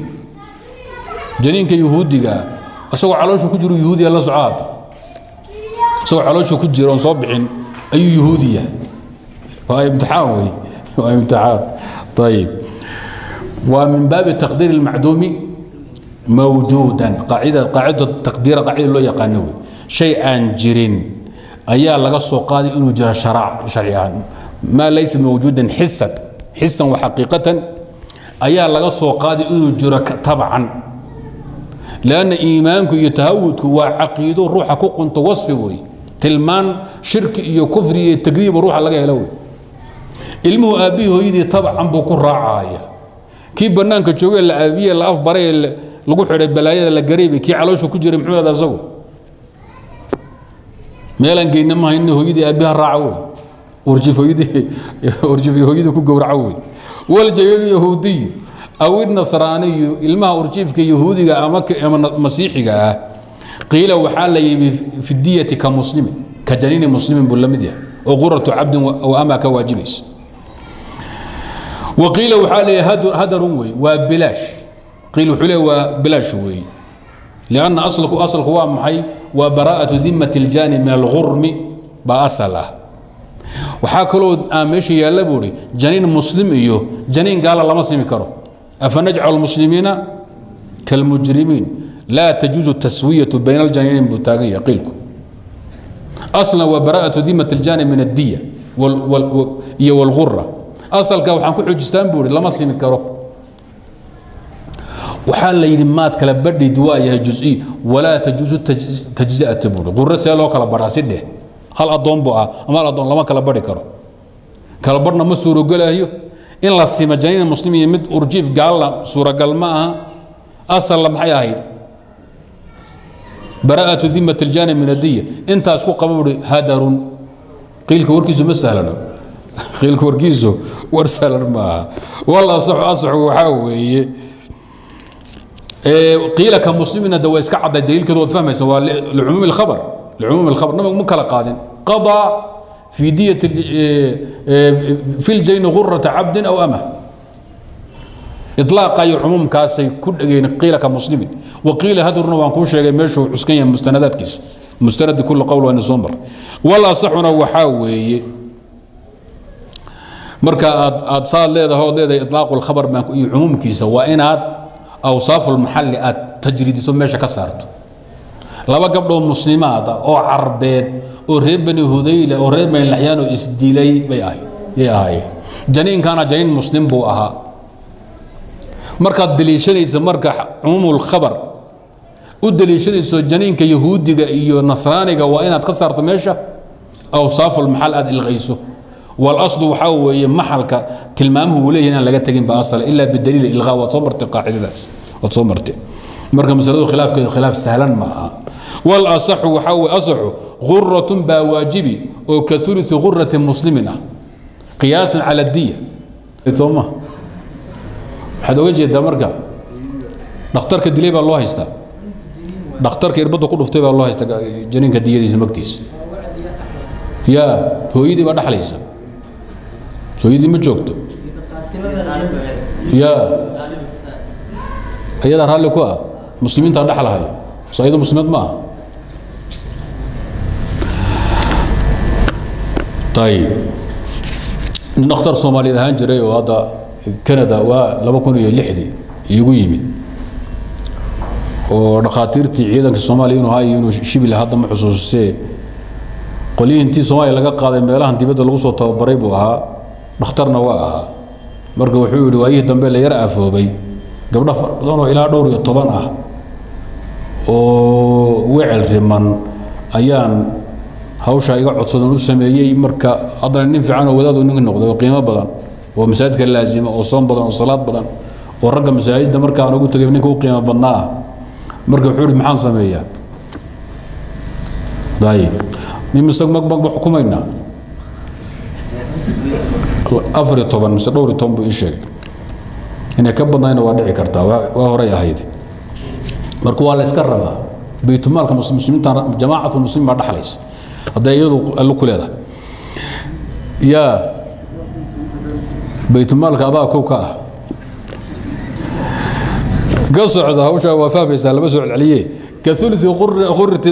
janiinka yahuudiga isagoo caloosha ku jiro yahuudiya la soco. Hadda isagoo caloosha ku jiro oon soo bixin ayuu yahuudiya. Waa imtixaan wey, waa imtixaan. Ayib, waa min baabi taqdiir almacduumi mawjuudan, qaacida qaacida taqdiira, qaacida loo yaqaano wey. Shay aan jirin ayaa laga soo qaaday inuu jiro sharci ahaan. Maa laysa mawjuudan xisan wa xaqiiqatan ayaa laga soo qaaday inuu jiro tabcan, lanna iimaanku iyo tahawudku waa caqiido ruuxa ku qunto, wasfi wey, tilmaan shirki iyo kufri iyo takdiiba ruuxa laga helo wey. Ilmuhu aabbihii hooyadii tabcan buu ku raacaya. Kii bannaanka joogee la aabiye, la afbaray, ee lagu xidhay balaayada la gareebay, kii caloosha ku jiray muxuu yahda? Asagu meelaan geyna ma hayno, hooyadii aabbiha raaca wey, urjif hooyadii, urjif hooyadii ku gowraco wey. Waljaylu yahuudiyu aw inasraaniyu, ilmaha urjiifka yahuudiga ama masiixiga ah, qiila, waxaa la yimi fi diyati ka muslimin, ka janiini muslimin buu la mid yahay, oo quratu cabdin wa amaa ka waajibaysa. Waqiila, waxaa leeyahay hadarun wey, waa bilaash. Qiil wuxuu leeyahay waa bilaash wey, lianna asalku waa maxay? Waa baraa'atu dimmati aljaani min algurmi baa asal ah. Waxaa kaloo aan meesha yaalla buu ihi, janiin muslim iyo janiin gaala lama simi karo. Afanajcalu lmuslimiina kalmujrimiin, laa tajuuzu taswiyatu bayna aljaniinayn buu taagan yahay qiilku. Aslan waa baraa'atu dimmati aljaani min addiya iyo walgura asalka waxaan ku xoojistaan buu ihi lama simi karo. Waxaa la yidhi maad kala badhid, waa yahay juز'i, walaa tajuuzu tajzi'ata buuri. Qurro see loo kala badhaa? Si dheh hal addoon buu ah ama hal addoon lama kala badhi karo, kala badhna ma suurogelayo. In la sima janiin muslim iyo mid urjiif gaalna suuragal ma aha. Asalna maxay ahayd? Baraa'atu dimmati aljaani min addiya intaas ku qaba buhi hadarun. Qiilka warkiisu ma sahlano, qiilka warkiisu war sahlan maaha. Wal asaxu, asaxu waxaa weeye qiila ka muslimina de waa iska cadday daliilkeedu, waad fahmaysa, waa licumuumi alkhabar, licumuumi alkhabar. Nabigu ma kala qaadin, qadaa fi diyati fi ljayni gurata cabdin aw amah, iطlaaqa iyo cumuumkaasay ku dhegeen qiila ka muslimin. Wa qiila hadurna waan kuu sheegay meeshuu cuskan yahay mustanadaadkiisa, mustanadi kulli qowl waa soo mar. Wal asaxuna waxaa weeye marka aad saad leedahay ood leedahay iطlaaqu lkhabar baan iyo cumuumkiisa, waa inaad awsaafu lmaxalli aad tajriidiso, meesha ka saarto. Laba gabdhoo muslimaad ah oo carbeed oo reer Bani Hudayla oo reer Bani Laxyaan oo isdilay bay ahayd, yay ahaayeen. Janiinkaana janiin muslim buu ahaa. Markaad daliishanaysa marka cumuumulkhabar u daliishanayso janiinka yahuudiga iyo nasraaniga, waa inaad ka saarto meesha awsaafulmaxal, aad ilqayso. Walaslu waxaa weeye maxalka tilmaamuhu uu leeyahay inaan laga tegin ba asala ilaa bidaliil ilqaa. Waad soo martay qaacidadaas, waad soo martay. Marka masaladu khilaafkeedu khilaaf sahlan ma aha. Walasaxu waxaa weye asaxu guratun baa waajibi oo ka uluثi gurati muslimin ah qiyaasan cala diya. Sooma waxaad oga jeedaa marka dhakhtarka dilay baa loo haystaa, dhakhtarka irbadda ku dhuftay baa loo haystaa janiinka diyadiisa, magtiisa. Yaa hooyadii baa dhaxlaysa, hooyadii ma joogto, yaa iyadaa raalli ku ah, muslimiintaa dhaxlahayo, so iyado muslimeed ma aha. Ayib, nin dhakhtar Soomaaliyeed ahaan jiray oo hadda Canada waa 2006dii iigu yimid oo dhakhaatiirtii ciidanka Soomaaliya inuu hayo inuu shibil hadda ma xusuusistee, qolyihii intii Soomaaliya laga qaaday meelahan dibadda lagu soo tababaray buu ahaa, dhakhtarna waa ahaa. Marka wuxuu yidhi waayihii dambe la yar aafoobay, gabdho fara badan oo ilaa dhowr iyo toban ah oo wecel riman ayaan hawshaa iga codsadan u sameeyey. Marka haddana nin fiican oo wadaadu ninka noqday oo qiimo badan oo masaajidka laazima oo soom badan oo salaad badan oo ragga masaajidda marka aan ugu tegay ninka u qiimo badnaa ah. Marka wuxuu yidhi maxaan sameeyaa? Ayib, imise mag mag ba xukumaynaa? 14 mise dhowr iyo toban buu ii sheegay, inay ka badnayna waa dhici kartaa, waa horay ahayd. Marka waa la iska rabaa baytulmaalka muslimiinta, jamaacatu muslimiin baa dhaxlaysa hadday iyadu allo ku leedahay. Yaa baytulmaalka adaa kow ka ah ka socda hawshaa, waa fahmaysaa, lama soo celceliye. Ka uluثi qurati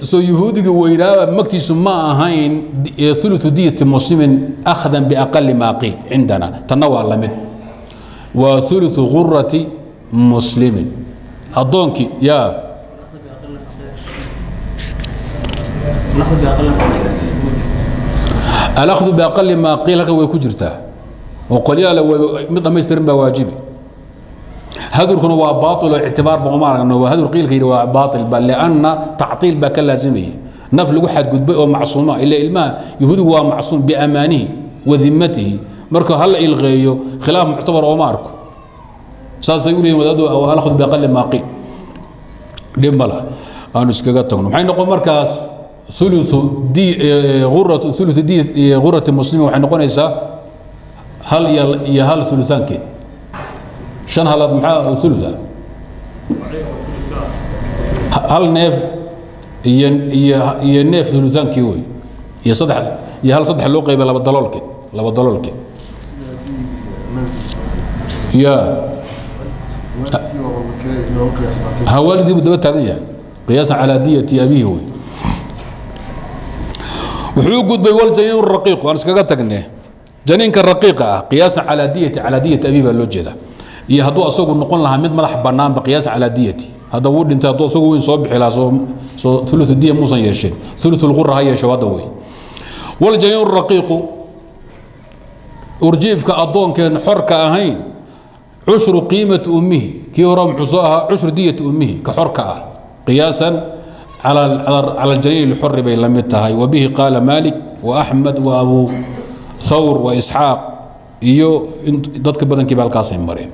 soo yahuudigii weynaaba magtiisu ma ahayn uluثu diyati muslimin akhdan biaqali maa qiil cindana, tanna waa la mid, waa uluثu gurati muslimin addoonkii yaa alakhdu biaqali maa qiil halkan way ku jirtaa oo qolyaale mid dhammaystiran baa waajibi. Hadurkuna waa baail oo ictibaar ba uma aragno, waa hadur qiilka yidhi waa baail ba lianna tactiil baa ka laasimaya, naf lagu xadgudbay oo macsuuma, ila ilmaha yahuudigu waa macsuum biamaanihi wa dimmatihi. Marka hala ilqeeyo khilaaf muctabar ooma arko, saasay u leeyihin wadaadu alakhdu biaqali maa qiil. Dhib ma laha, aanu iskaga tagno. Maxay noqon markaas uluثu di uratu uluثu di gurati muslimin? Waxay noqonaysaa hal iyo hal uluaankeed, 5 halaad. Maxaa ulu ah? Hal neef iyo neef ulutaankii wey, iyo saddex iyo hal saddex loo qaybay laba daloolkeed, laba daloolkeed. Ya hawaalidii buu daba taagan yahay qiyaasan calaa diyati abihi wey. Wuxuu gudbay waljaniin raqiiqu, aan iskaga tagne janiinka raqiiqa ah qiyaasan calaa diyati, calaa diyati abihi baa loo jeedaa, iyo hadduu asagu noqon lahaa mid madax bannaanba qiyaasan calaa diyati. Hadda wuu dhintay, hadduu asagu weyn soo bixi lahaa soo uluثu diya muusan yeesheen, uluثu lqura ha yeesho hadda wey. Waljaniin raqiiqu urjiifka addoonkeen xorka ahayn cushru qiimati ummihi, kii hore muxuu soo ahaa? Cushru diyati ummihi ka xorka ah qiyaasan cala aljaniin alxori bay la mid tahay. Wabihi qaala Maalik wa Axmed wa Abu Thawr wa Isxaaq iyo dadka badankiiba halkaasay mareen,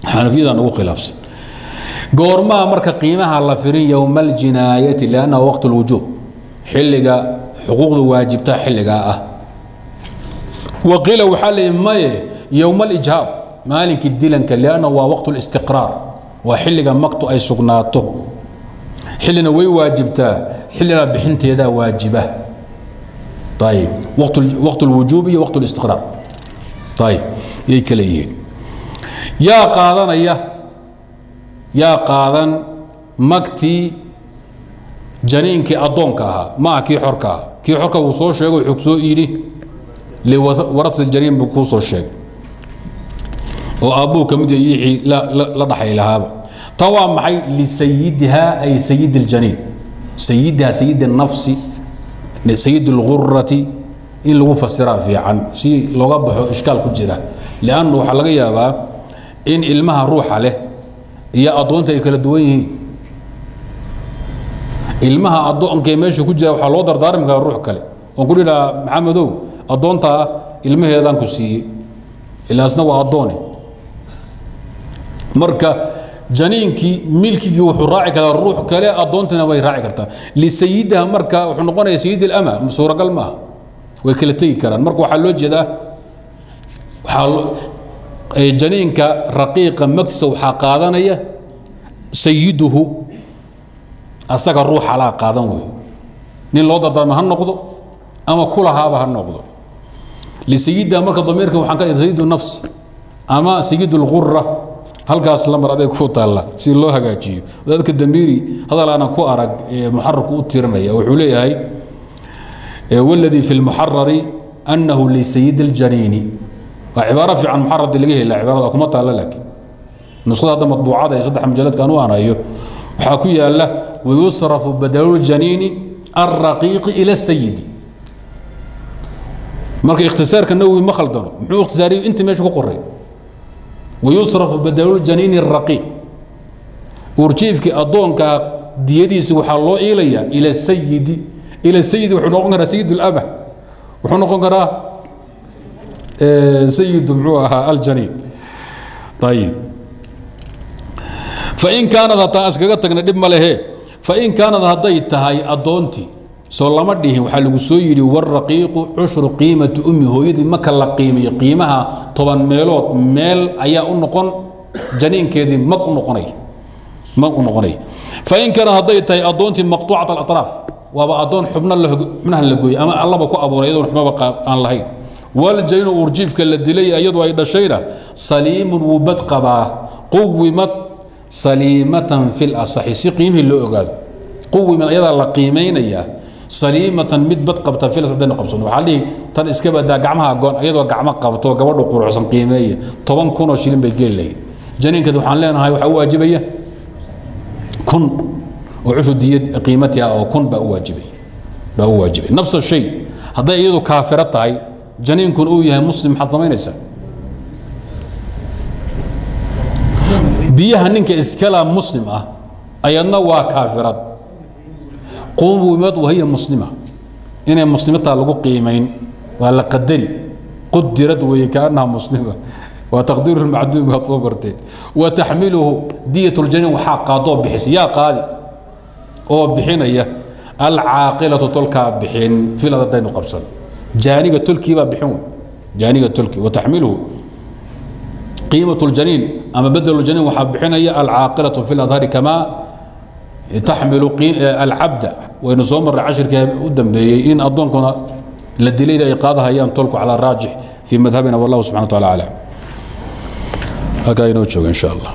xanafiyadan ugu khilaafsan. Goormaa marka qiimaha la firin? Yowma aljinaayati, liannahu waqt lwujuub, xilliga xuquuqdu waajibta xilligaa ah. Waqiila waxaa leeyihi maye, yowma alijhaab, maalinkii dilanka, liannahu waa waqt listiqraar, waa xilliga magtu ay sugnaato. Xillina way waajibtaa, xillina bixinteedaa waajiba. Ayib, waqt lwujuub iyo waqt listiqraar ayib yay kala yihiin. Yaa qaadanaya? Yaa qaadan magtii janiinkii addoonka ahaa? Maaha kii xorka ahaa. Kii xorka wuu soo sheegay, wuxuu soo yidhi liwarati janiin buu kuu soo sheegay, oo aabbuu ka mid yahay wixii la dhaxay lahaaba. Tan waa maxay? Lisayidiha, ay sayid اljaniin, sayidiha, sayid الnafsi, sayid اlgurati in lagu fasiraa fiican si looga baxo ishkaal ku jira, liannu waxaa laga yaabaa in ilmaha ruuxa leh iyo addoonta ay kala duwan yihiin. Ilmaha addoonkee meesha ku jira waxaa loo dardaarmi karaa ruux kale, oon ku dhihi lahaa Maxamedow, addoontaa ilmaheedaan ku siiyey, ilaasna waa addoone. Marka janiinkii milkigii wuxuu raaci karaa ruux kale, addoontiina way raaci kartaa. Lisayidiha marka wuxuu noqonaya sayid ilama, suuragal maaha, way kala tegi karaan. Marka waxaa loo jeedaa waxaa janiinka raqiiqa magtiisa waxaa qaadanaya sayiduhu, asaga ruuxa laa qaadan wey, nin loo dardaarma ha noqdo ama kulahaaba ha noqdo. Lisayidiha marka damiirka waxaan ka sayidu nafsi ama sayid lgura, halkaas lamar adeeg ku taalla si loo hagaajiyo. Wadaadka Damiiri hadal aanan ku arag muxararku u tirinaya, wuxuu leeyahay waladii fi lmuxarari annahu lisayid اljaniini. Waa cibaaro fiican, muxarardi laga heli cibaarada kuma taalla, laakiin nuskhada hadda matbuucada ee 3 mujalladkan u anayo waxaa ku yaala wayusrafu badalu ljaniini alraqiiqi ila sayidi. Marka ikhtisaarka Nawowi ma khaldano, muxuu ikhtisaariyey? Intii meesha ku qoray wayusrafu badalu ljaniini araqiiq, uurjiifkii addoonkaa diyadiisi waxaa loo iilayaa ila sayidi. Ila sayidi wuxuu noqon karaa sayid alaba, wuxuu noqon karaa sayidu muxuu ahaa aljaniin. Ayib, fain kaanad, hataa iskaga tagna dhib ma lehe. Fain kaanad, hadday tahay addoontii, soo lama dhihin waxaa lagu soo yidhi waraqiiqu cushru qiimati ummi, hooyadii marka la qiimeeyo qiimaha 10 meelood meel ayaa u noqon janiinkeedii mag u noqonaya, mag u noqonaya. Fain kaanad, hadday tahay addoontii maqtuucat alatraaf, waaba addoon xubno xubnaha la gooyey ama Allaba ku abuuray iyadoon xubnaba aan lahayn, waljaniinu uurjiifka la dilay iyadoo ay dhashayna saliimun, wuu bad qabaa, quwimad saliimatan fi lasaxi si qiimihii loo ogaado. Quwimad, ayadaa la qiimaynayaa saliimatan, mid bad qabta fil haddaynu qabsano. Waxaa dhihi tan iska badaa gacmaha goon, iyadoo gacmo qabto gabadhu quruxsan qiimeeya, 10,000 oo shilin bay geli lahayd. Janiinkeed waxaan leenahay waxaa u waajibaya 1000 oo cushu diyad qiimatiha, oo 1000 baa u waajibay, baa u waajibay. Nafsa shay hadday iyadu kaafiro tahay, janiinkun uu yahay muslim, maxaad samaynaysaa? Biyaha ninka iskala muslim ah, ayadna waa kaafirad, quwimad wahiya muslima, inay muslimataa lagu qiimayn, waa la qadari, qudirad weeye kaanaha muslima, waa taqdiiru lmacduum, baad soo barteen. Wa taxmiluhu diyat ljaniin, waxaa qaadoo bixisa, yaa qaadi oo bixinaya? Alcaaqilatu, tolkaa bixin filad haddaynu qabsan, jaaniga tolkiibaa bixin wey, jaaniga tolkii. Wa taxmiluhu qiimaة اljaniin ama badel janiin waxaa bixinaya alcaaqilatu fi ladhari kamaa taxmilu alcabda. Waynu soo marray cashirkii u dambeeyey in addoonkuna la dilayna ay qaadahayaan tolku cala raajix fii madhabina. Wallahu subxana wa taala aclam. Halkaa inoo jooga in sha Allah.